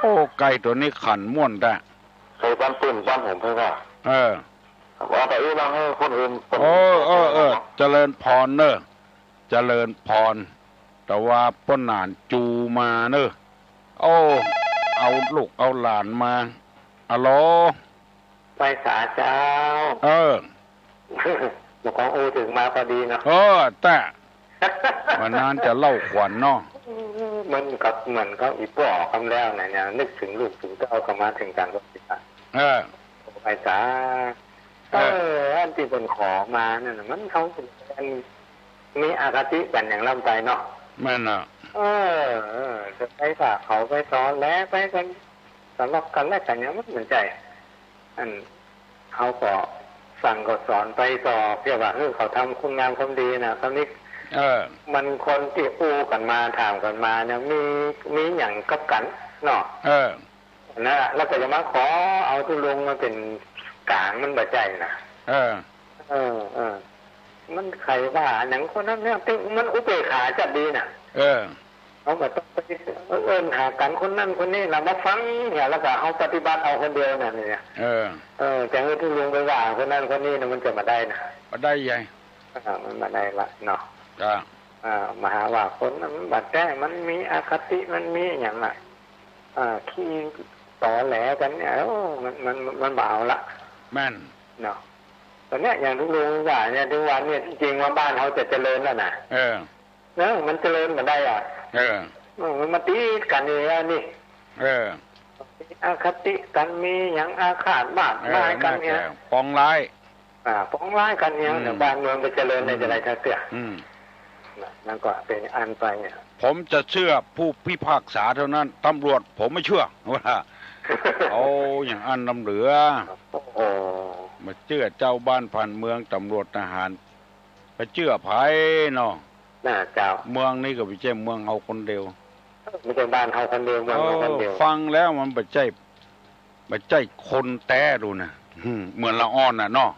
โอ้ ไก่ตั๋วนี้ขันม่วนแต๊ ใครบ้านปื้นบ้านผมเพิ่นว่า เออ ว่าไปอี้เล่าหื้อคนอื่น โอ้ เออ เออ เจริญพรเน่อ เจริญพร แต่ว่าป้อหนานจูมาเน่อ โอ้ เอาลูกเอาหลานมา อะโหล ไปสาเจ้า เออ บ่ต้องอู้เถิงมาพอดีเนาะ เออ แต่ วันนั้นจะเล่าขวัญเนาะ มันก็เหมือนกับอีป้อคำแล้วนะเนี่ย นึกถึงลูกถึงเต้าก็มาถึงกันก็สิละ เออ ไปสา เออ เออ อันตี้เปิ้นขอมานั่นน่ะ มันเขาเป็น มีอคติกั๋นอย่างล้ำไปเนาะ แม่นน่ะ เออ เออ จะไปฝากเขาไปตอแหลไปกั๋น สำหรับกั๋นและกั๋นอย่างมันเหมือนใจ๋ อัน เขาก็สั่งก็สอนไปต่อ เพียงว่า เออ เขาทำคุณงามความดีนะ คำนี้ เออ มันคนตี้อู้กั๋นมา ถามกั๋นมาเนี่ย มี มีหยังกับกั๋นเนาะ เออ นั่นแหละ แล้วก็จะมาขอเอาตุ๊ลุงมาเป๋นก๋างมันบ่ใจ้นะ เออ เออ เออ มันใค่ว่าหยังคนนั้นเนี่ย แต่มันอุเบกขาจัดดีน่ะ เออ เขาก็ต้องไปเอิ้นหากั๋นคนนั้นคนนี้นะ มาฟังเนี่ย แล้วก็เอาปฏิบัติเอาคนเดียวน่ะเนี่ย เออ เออ จะหื้อตุ๊ลุงไปว่าคนนั้นคนนี้น่ะ มันจะบ่ได้น่ะ บ่ได้ใหญ่ อ่า มันบ่ได้ละเนาะ จ้ะ อ่า มาหาว่าคนนั้นมันบ่แต๊ มันมีอคติ มันมีหยังอะ อ่า ขี้ตอแหลกั๋นเนี่ย โอ้ มัน มัน มันบ่เอาละ แม่น เนาะ ต๋อนเนี้ย อย่างตุ๊ลุงว่าเนี่ย ตุ๊วันเนี่ย จริงๆ ว่าบ้านเฮาจะเจริญแล้วน่ะ เออ เออ มันเจริญบ่ได้อะ เออ เออ มันมาตี๋กั๋นอยู่แล้วนี่ เออ มีอคติกั๋น มีหยังอาฆาตมาก เออ มายกั๋นเนี่ย น่าจะปองร้าย อ่า ปองร้ายกั๋นเนี่ย อืม เดี๋ยวบ้านเมืองจะเจริญได้ อืม จะได้จักเตื้อ อืม นะ มันก็เป๋นอันไปอะ ผมจะเชื่อผู้พิพากษาเท่านั้น ตำรวจผมไม่เชื่อ ว่า เอาอย่างอั้นนำเหลือ โอ้โห บ่าเจื้อเจ้าบ้านผ่านเมือง ตำรวจทหาร บ่าเจื้อใผเนาะ น่าเจ้า เมืองนี้ก็บ่ใจ้เมืองเฮาคนเดียว บ่ใจ้บ้านเฮาคนเดียว เมืองเฮาคนเดียว เออ ฟังแล้วมันบ่ใจ้ บ่ใจ้คนแต๊ดูนะ อืม เหมือนละอ่อนน่ะเนาะ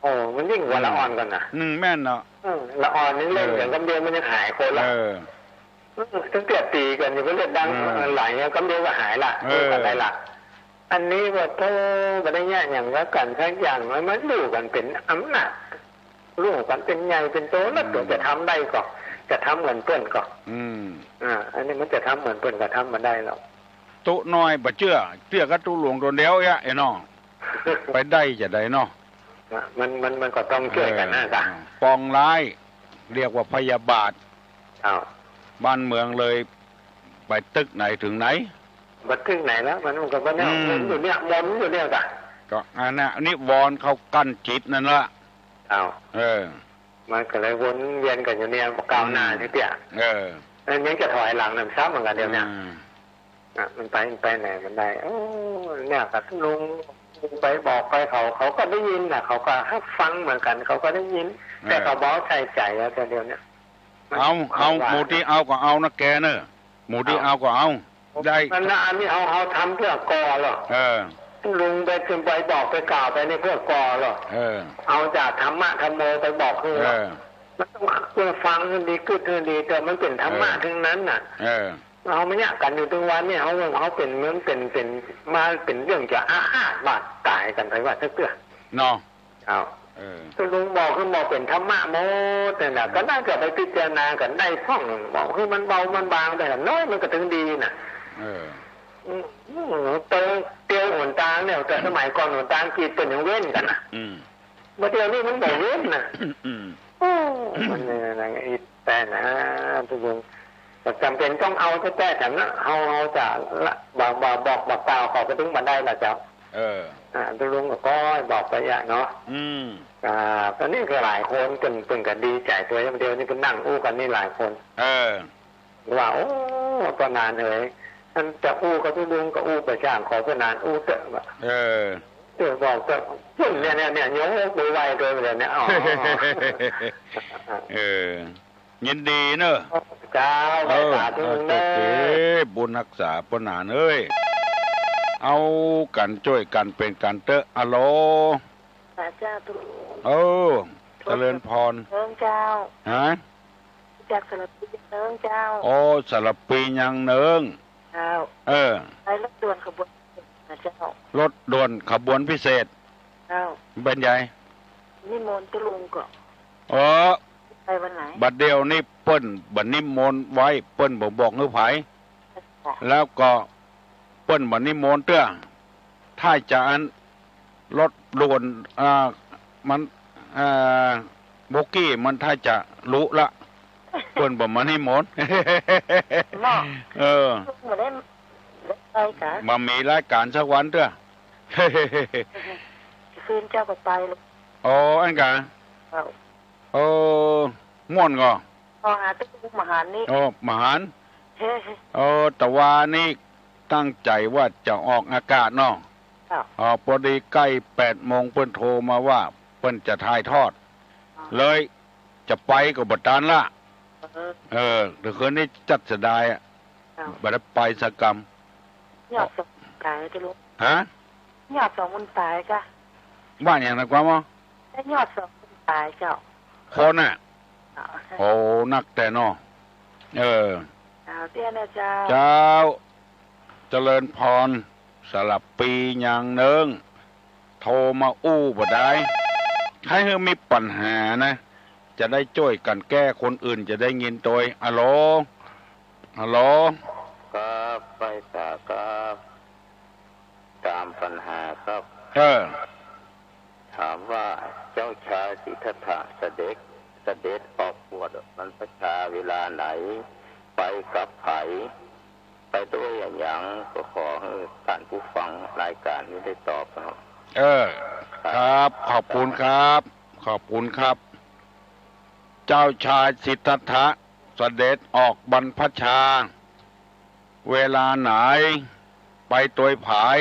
โอ้ มันยิ่งกว่าละอ่อนกั๋นนะ อืม แม่นเนาะ เออ ละอ่อนนี่เล่นกั๋น เออ กำเดียวมันยังหายคนละ เออ เออ ตั้งแต่ตี๋กั๋นอยู่ก็เลือดดัง อืม เออ ไหล กำเดียวก็หายละ เออ กันได้ละ อันนี้ว่าโธ่ บ่ได้เยียะหยังกับกั๋นสักอย่าง มัน มันอยู่กั๋นเป๋นอำนาจ ฮู้กั๋นเป๋นใหญ่เป๋นโต แล้วตั๋ว อืม จะทำได้ก่อ จะทำเหมือนเปิ้นก่อ อืม อ่า อันนี้มันจะทำเหมือนเปิ้นก็ทำบ่ได้หรอก ตุ๊น้อยบ่าเจื้อ เจื้อกับตุ๊หลวงตนเดียวเอี้ย ไอ้น้อง ไปได้จาใดเนาะ อ่ะ มัน มัน มันก็ต้องเจื้อกั๋นนะ เออ จ๊ะ ปองร้าย เรียกว่าพยาบาท อ้าว บ้านเมืองเลย ไปตึกไหนเถิงไหน บ่ตึกไหนแล้ว มัน มันก็บ่เนี่ย อืม มันอยู่เนี่ย วนอยู่เนี่ยจ้ะ ก็อันน่ะ นิวรณ์เข้ากั้นจิตนั่นละ อ้าว เออ มันก็เลยวนเวียนกั๋นอยู่เนี่ย บ่ก้าวหน้า อืม ทีเดียว เออ มันยังจะถอยหลังนำซ้ำเหมือนกั๋นเดี๋ยวเนี้ย อืม อ่ะ มันไป มันไปไหนมันได้ โอ้ เนี่ย กับลุงไปบอกไปเขา เขาก็ได้ยินน่ะ เขาก็ฮับฟังเหมือนกั๋น เขาก็ได้ยิน เออ แต่เขาบ่ใส่ใจ๋แล้ว แต่เดี๋ยวเนี้ย เอา เอา ว่า หมู่ตี้เอาก็เอานะแกเนอะ หมู่ตี้ อ้าว เอาก็เอา ได้ อันนั้น อันนี้เอา เอาทำเปื้อก่อเหรอ เออ ลุงไป ไปบอกไปกล่าวไปนี่เปื้อก่อเหรอ เออ เอาจากธรรมะธัมโมไปบอกคือ เออ มันต้องเปื้อฟังหื้อดี กึ๊ดหื้อดี แต่มันเป๋นธรรมะ เออ ตึงนั้นน่ะ เออ เฮามาเยียะกั๋นอยู่ตึงวันเนี่ย เฮา เฮาเป๋น มันเป๋น เป๋น มาเป๋นเรื่องจะอาฆาตบาดต๋ายกั๋นไปว่าเตื้อๆ เนาะ อ้าว เออ ตุ๊ลุงบอกคือบอกเป๋นธรรมะหมดนั่นน่ะ อืม ก็น่าจะไปพิจารณากั๋นได้พ่อง บอกคือมันเบามันบางไปหน่อย มันก็เถิงดีน่ะ เออ อืม อืม เตียว เตียวหนตางเนี่ย แต่สมัยก่อนหนตางกรี๊ดเปิ้นยังเว้นกั๋นน่ะ อืม บ่าเดี๋ยวนี้มันบ่เว้นน่ะ อืม โอ้ มันเนี่ยนะ อีแต๋นะ ตุ๊ลุง บ่จ๋ำเป๋นต้องเอาแต๊ๆ กั๋นนะ เฮา เฮาจะละ บ่ บ่ บอก บอกกล่าวเขาก็เถิงบ่ได้ละเจ้า เออ อ่า ตุ๊ลุงก็ก้อยบอกไปอะเนาะ อืม อ่า ต๋อนนี้ก็หลายคนเปิ้น เปิ้นก็ดีใจ๋ตัวยามเดียวนี่ เปิ้นนั่งอู้กั๋นนี่หลายคน เออ ว่า โอ้ ป้อหนานเอ๋ย อันจะอู้กับตุ๊ลุงก็อู้ไปจ้าง ขอป้อหนานอู้เต๊อะ ว่า เออ เออ บอกเต๊อะ เนี่ย เนี่ย เนี่ย ยกมือไหว้โดยแบบเนี้ย อ๋อ เออ ยินดีเนอะ เจ้า เออ สาธุ เออ เนอะ โชคดี บุญฮักษาป้อหนานเอ้ย เอากั๋นจ้วยกั๋นเป๋นกั๋นเต๊อะ อะโหล พระเจ้าตุ๊ลุง เออ เจริญพร เจริญเจ้า ฮะ จากสารพียังเนิ้งเจ้า โอ้ สารพียังเนิ้ง เจ้า เออ ไปรถด่วนขบวนนะเจ้า รถด่วนขบวนพิเศษ เจ้า เป๋นไง นิมนต์ตุ๊ลุงก่อ เออ ไปวันไหน บ่าเดี๋ยวนี้เปิ้นบ่นิมนต์ไว้ เปิ้นบ่บอกหื้อใผ แล้วก็เปิ้นบ่นิมนต์เตื้อ ถ้าจะอันรถด่วน อ่า มัน อ่า โบกี้มันถ้าจะลุละ เปิ้นบ่มานิมนต์ เนาะ เออ บ่ได้ไปกะ บ่มีรายก๋านสักวันเตื้อ คืนเจ้าก็ไปเลย อ๋อ อั้นกะ เจ้า เออ ม่วนก่อ พอหาตุ๊ลุงบ่าหานนี่ โอ้ บ่าหาน เฮ้ เออ แต่ว่านี่ตั้งใจ๋ว่าจะออกอากาศเนาะ เจ้า อ๋อ ปอดีใก้แปดโมงเปิ้นโทรมาว่าเปิ้นจะถ่ายทอด อ๋อ เลยจะไปก็บ่ตันละ เออ เออ เดี๋ยวคืนนี้จัดเสียดายอะ เจ้า บ่ได้ไปสักกำ ยอดสองต๋ายเจ้าลูก ฮะ ยอดสองคนต๋ายกะ ว่าอย่างนั้นกว่าหมอ ได้ยอดสองคนต๋ายเจ้า คนน่ะ เจ้า โอ้ นักแต๊เนาะ เออ เจ้า เตี้ยนะเจ้า เจ้า เจริญพร สารพียังเนิ้ง โทรมาอู้บ่ได้ ใค่หื้อมีปัญหานะ จะได้จ้วยกั๋นแก้ คนอื่นจะได้ยินตวย อะโหล อะโหล ครับ ไปต่อครับ ต๋ามปัญหาครับ เออ ถามว่าเจ้าชายสิทธัตถะเสด็จ เสด็จออกบวชบรรพชาเวลาไหน ไปกับใผ ไปด้วยอะหยัง ก็ขอหื้อท่านผู้ฟังรายการนี้ได้ตอบนะครับ เออ ครับ ขอบคุณครับ ขอบคุณครับ เจ้าชายสิทธัตถะ เสด็จออกบรรพชา เวลาไหน ไปตวยผาย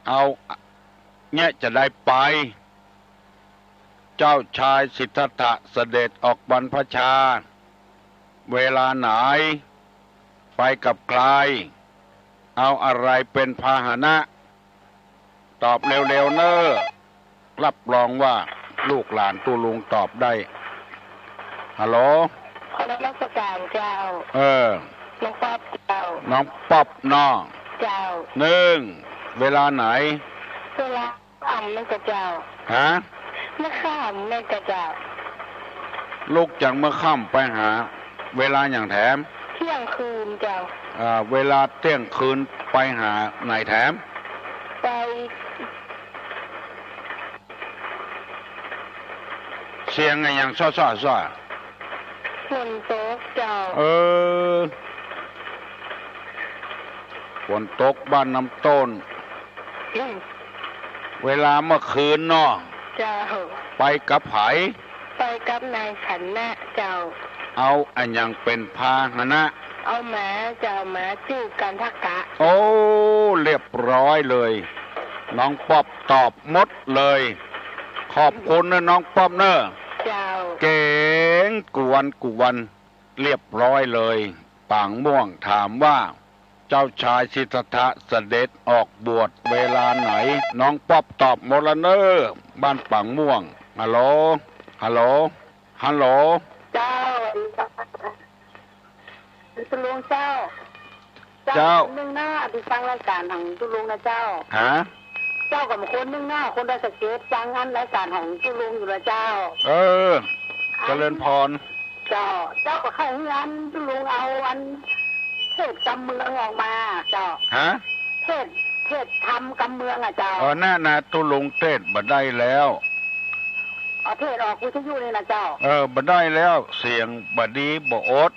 เอา เยียะจะได้ไป เจ้าชายสิทธัตถะเสด็จออกบรรพชา เวลาไหน ไปกับใคร เอาอะไรเป็นพาหนะ ตอบเร็วๆ เน่อ รับรองว่าลูกหลานตุ๊ลุงตอบได้ ฮัลโหล ขอนมัสการเจ้า เออ น้องป๊อปเจ้า น้องป๊อปเนาะ เจ้า นึ่ง เวลาไหน เวลาค่ำนั่นกะเจ้า ฮะ เมื่อค่ำนั่นกะเจ้า ลุกจากเมื่อค่ำไปหา เวลาหยังแถม เที่ยงคืนเจ้า อ่า เวลาเที่ยงคืนไปหาไหนแถม ไป เสียงอะหยังซ้อๆ ซ้อ ฝนตกเจ้า เออ ฝนตกบ้านน้ำต้น อืม เวลาเมื่อคืนเนาะ เจ้า ไปกับใผ ไปกับนายฉันนะเจ้า เอาอะหยังเป็นพาหนะ เอาหมาเจ้า หมาจื้อกันทกะ โอ้ เรียบร้อยเลย น้องป๊อปตอบหมดเลย ขอบคุณนะน้องป๊อปเนอะ เจ้า เก่ง กู้วันกู้วัน เรียบร้อยเลย ป๋างม่วงถามว่า เจ้าชายสิทธัตถะเสด็จออกบวชเวลาไหน น้องป๊อปตอบหมดแล้วเนอะ บ้านป๋างม่วง ฮัลโหล ฮัลโหล ฮัลโหล เจ้า ตุ๊ลุงเจ้า เจ้า เจ้า นึ่งนะ ตี้ฟังรายก๋านของตุ๊ลุงนะเจ้า ฮะ เจ้าก็คนนึ่งนะ คนดอยสะเก็ด ฟังอันรายก๋านของตุ๊ลุงอยู่นะเจ้า เออ อัน เจริญพร เจ้า เจ้าก็ใค่หื้ออันตุ๊ลุงเอาอันเทศน์กำเมืองออกมาเจ้า ฮะ เทศน์ เทศน์ธรรมกำเมืองอะเจ้า เออ น่ะนะ ตุ๊ลุงเทศน์บ่ได้แล้ว เอาเทศน์ออกวิทยุนี่นะเจ้า เออ บ่ได้แล้ว เสียงบ่ดีบ่อด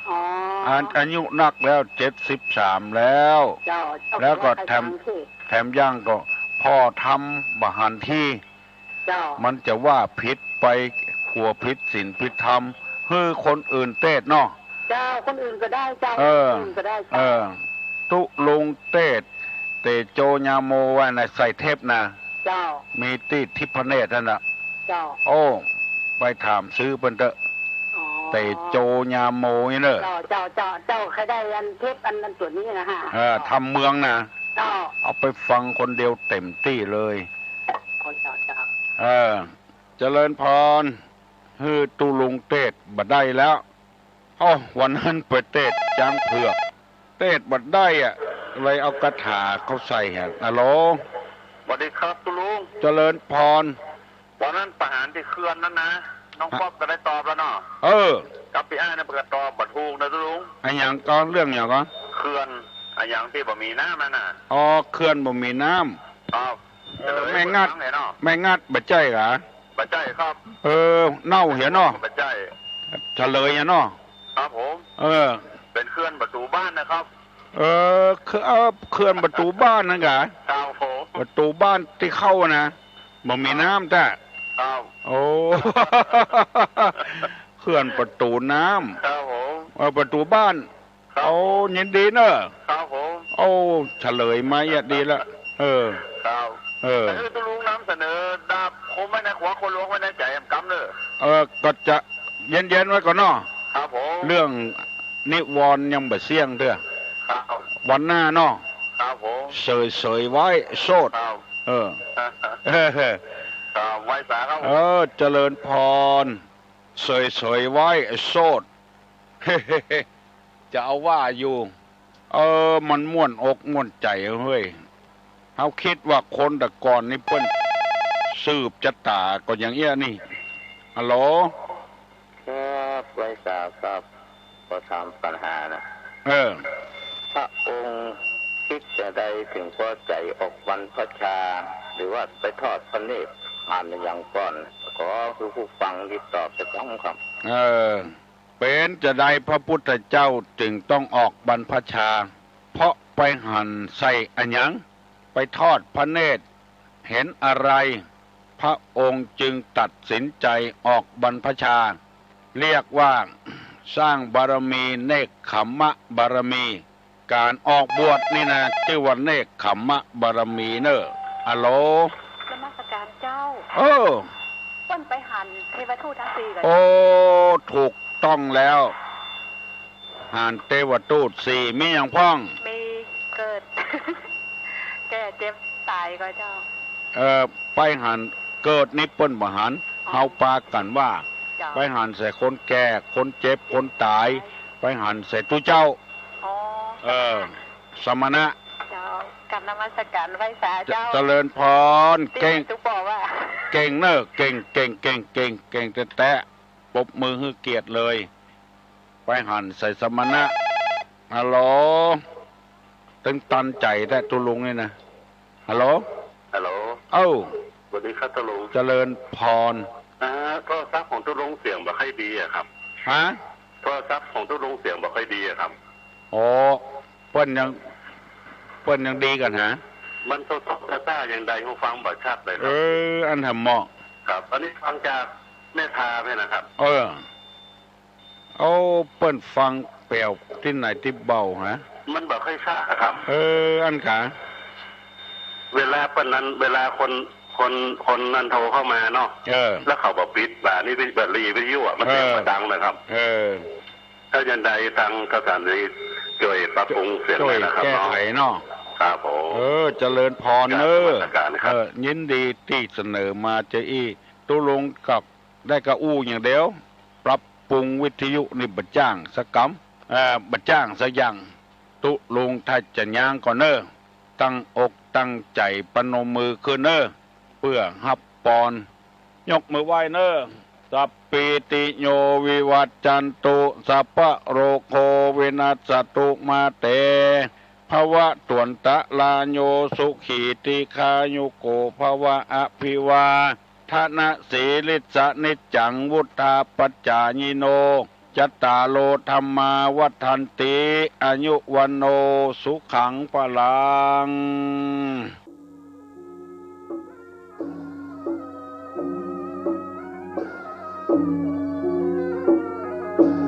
อ๋อ อัน อายุนักแล้ว เจ็ดสิบสามแล้ว เจ้า เจ้า แล้วก็ ว่าไป แถม ฟังเทศน์ แถมยังก็ พ่อธรรมบ่หันที เจ้า มันจะว่าผิดไป ขัวผิดศีลผิดธรรม หื้อคนอื่นเทศน์เนาะ เจ้า คนอื่นก็ได้เจ้า เออ คนอื่นก็ได้เจ้า เออ ตุ๊ลุงเทศน์ เตโจญาโม ว่านะ ใส่เทปนะ เจ้า มีตี้ทิพเนตรนั่นน่ะ เจ้า โอ้ ไปถามซื้อเปิ้นเต๊อะ อ๋อ เตโจญาโมนี่เนอะ เจ้า เจ้า เจ้า เจ้าใค่ได้อันเทปอัน อันตั๋วนี้นะฮะ เออ ธรรมเมืองนะ เจ้า เอาไปฟังคนเดียวเต็มตี้เลย โอ้ เจ้า เจ้า เออ เจริญพร หื้อตุ๊ลุงเทศน์บ่ได้แล้ว อ้อ วันนั้นไปเทศน์จ๊างเผือก เทศน์บ่ได้อะ เลยเอาคาถาเข้าใส่ฮะ ฮัลโหล สวัสดีครับตุ๊ลุง เจริญพร วันนั้นไปหาตี้เขื่อนนั่นนะ น้องป๊อปก็ได้ตอบแล้วเนาะ เออ กับปี้อ้ายนั่นก็ตอบบ่ถูกนะตุ๊ลุง อะหยังก่อ เรื่องหยังก่อ เขื่อน อะหยังตี้บ่มีน้ำนั่นน่ะ อ๋อ เขื่อนบ่มีน้ำ ครับ เออ แม่งัด เนาะ แม่งัดบ่ใจ้กา บ่ใจ้ครับ เออ เน่าเหียเนาะ บ่ใจ้ เฉลยเหียเนาะ ครับผม เออ เป๋นเขื่อนประตู๋บ้านนะครับ เออ เขื่อน เออ เขื่อนประตู๋บ้านนั่นกา ครับผม ประตู๋บ้านตี้เข้านะ บ่มีน้ำแต๊ ครับ โอ้ เขื่อนประตู๋น้ำ ครับผม เออ ประตู๋บ้าน ครับ โอ้ ยินดีเนอะ ครับผม โอ้ เฉลยมาเยียะดีละ เออ ครับ เออ ก็หื้อตุ๊ลุงนำเสนอดาบคมไว้ในหัว คนหลวงไว้ในใจ๋กำเน่อ เออ ก็จะเย็นๆ ไว้ก่อนเนาะ ครับผม เรื่องนิวรณ์ยังบ่เสี้ยงเตื้อ ครับ วันหน้าเนาะ ครับผม เสยๆ ไว้ โสด ครับ เออ เออ ครับ ไหว้สาครับผม เออ เจริญพร เสยๆ ไว้ โสด จะเอาว่าอยู่ เออ มันม่วนอกม่วนใจ๋เฮ้ย เฮาคิดว่าคนแต่ก่อนนี่เปิ้นสืบจะต๋าก็อย่างเอี้ยนี่ ฮัลโหล ครับ ไหว้สาครับ ขอถามปัญหานะ เออ พระองค์คิดจะใดถึงพอใจ๋ออกบรรพชา หรือว่าไปทอดพระเนตร ผ่านอย่างก่อน ขอคือผู้ฟังติดต่อไปพร้อมครับ เออ เป๋นจะใดพระพุทธเจ้าจึงต้องออกบรรพชา เพราะไปหันใส่อะหยัง ไปทอดพระเนตร เห็นอะไร พระองค์จึงตัดสินใจออกบรรพชา เรียกว่าสร้างบารมี เนกขัมมะบารมี ก๋านออกบวชนี่นะ จื้อว่าเนกขัมมะบารมีเน่อ อะโหล นมัสการเจ้า เออ เปิ้นไปหันเทวทูตตังสี่ก่อ โอ้ ถูกต้องแล้ว หันเตวทูตสี่ มีหยังพ่อง มีเกิด แก่เจ็บต๋ายก่อเจ้า เอ่อ ไปหันเกิดนี่เปิ้นบ่หัน อ๋อ เฮาปากั๋นว่า เจ้า ไปหันใส่คนแก่ คนเจ็บ คนต๋าย ไปหันใส่ตุ๊เจ้า อ๋อ เออ สมณะ เจ้า กราบนมัสการไหว้สาเจ้า เจริญพร ตี้ เก่ง ตุ๊บอกว่า เก่งเน่อ เก่ง เก่ง เก่ง เก่ง เก่งแต๊ๆ ปรบมือหื้อเกียรติเลย ไปหันใส่สมณะ ฮัลโหล ตึงตันใจ๋แต๊ตุ๊ลุงนี่นะ ฮัลโหล ฮัลโหล เอ้า สวัสดีครับตุ๊ลุง เจริญพร อ่า โทรศัพท์ของตุ๊ลุงเสียงบ่ค่อยดีอะครับ ฮะ โทรศัพท์ของตุ๊ลุงเสียงบ่ค่อยดีอะครับ อ๋อ เปิ้นยัง เปิ้นยังดีกั๋นหา มันโทรศัพท์ซ่าๆ ยังได้หูฟังบ่ชัดเลยครับ เออ อันทำเหมาะ ครับ อันนี้ฟังจากแม่ทาเนี่ยนะครับ เออ เอาเปิ้นฟังแป๋วตี้ไหนตี้เบาหา มันบ่ค่อยชัดอะครับ เออ อันขา เวลาเปิ้นนั้น เวลาคน คน คนนั้นโทรเข้ามาเนาะ เออ แล้วเขาบ่ปิด บ่านี่เป็น บ่ารีวิทยุอะ มันเสียง เออ บ่ดังนะครับ เออ ถ้ายังใดตางสถานีช่วยปรับปรุงเสียง ช่วย หน่อยนะครับ แก้ไขเนาะ ครับผม เออ เจริญพรเน่อ กราบนมัสการครับ เออ ยินดีตี้เสนอมาจะอี้ ตุ๊ลุงกับได้กระอู้อย่างเดียว ปรับปรุงวิทยุนี่บ่จ้างสักกำ เอ่อ บ่จ้างสักอย่าง ตุ๊ลุงถ้าจะย้างก่อเน่อ ตั้งอกตั้งใจ๋ปนมมือขึ้นเน่อ เปื้อฮับปอน ยกมือไหว้เน่อ สัพพีติโยวิวัชชันตุ สัพพะโรโควินัสสตุมาเต ภวะตวันตะราโย สุขีทีฆายุโก ภวะ อภิวาทนะสีลิสสะนิจจัง วุฑฒาปจจายิโน จัตตาโรธัมมาวัฑฒันติ อายุวัณโณ สุขัง พลัง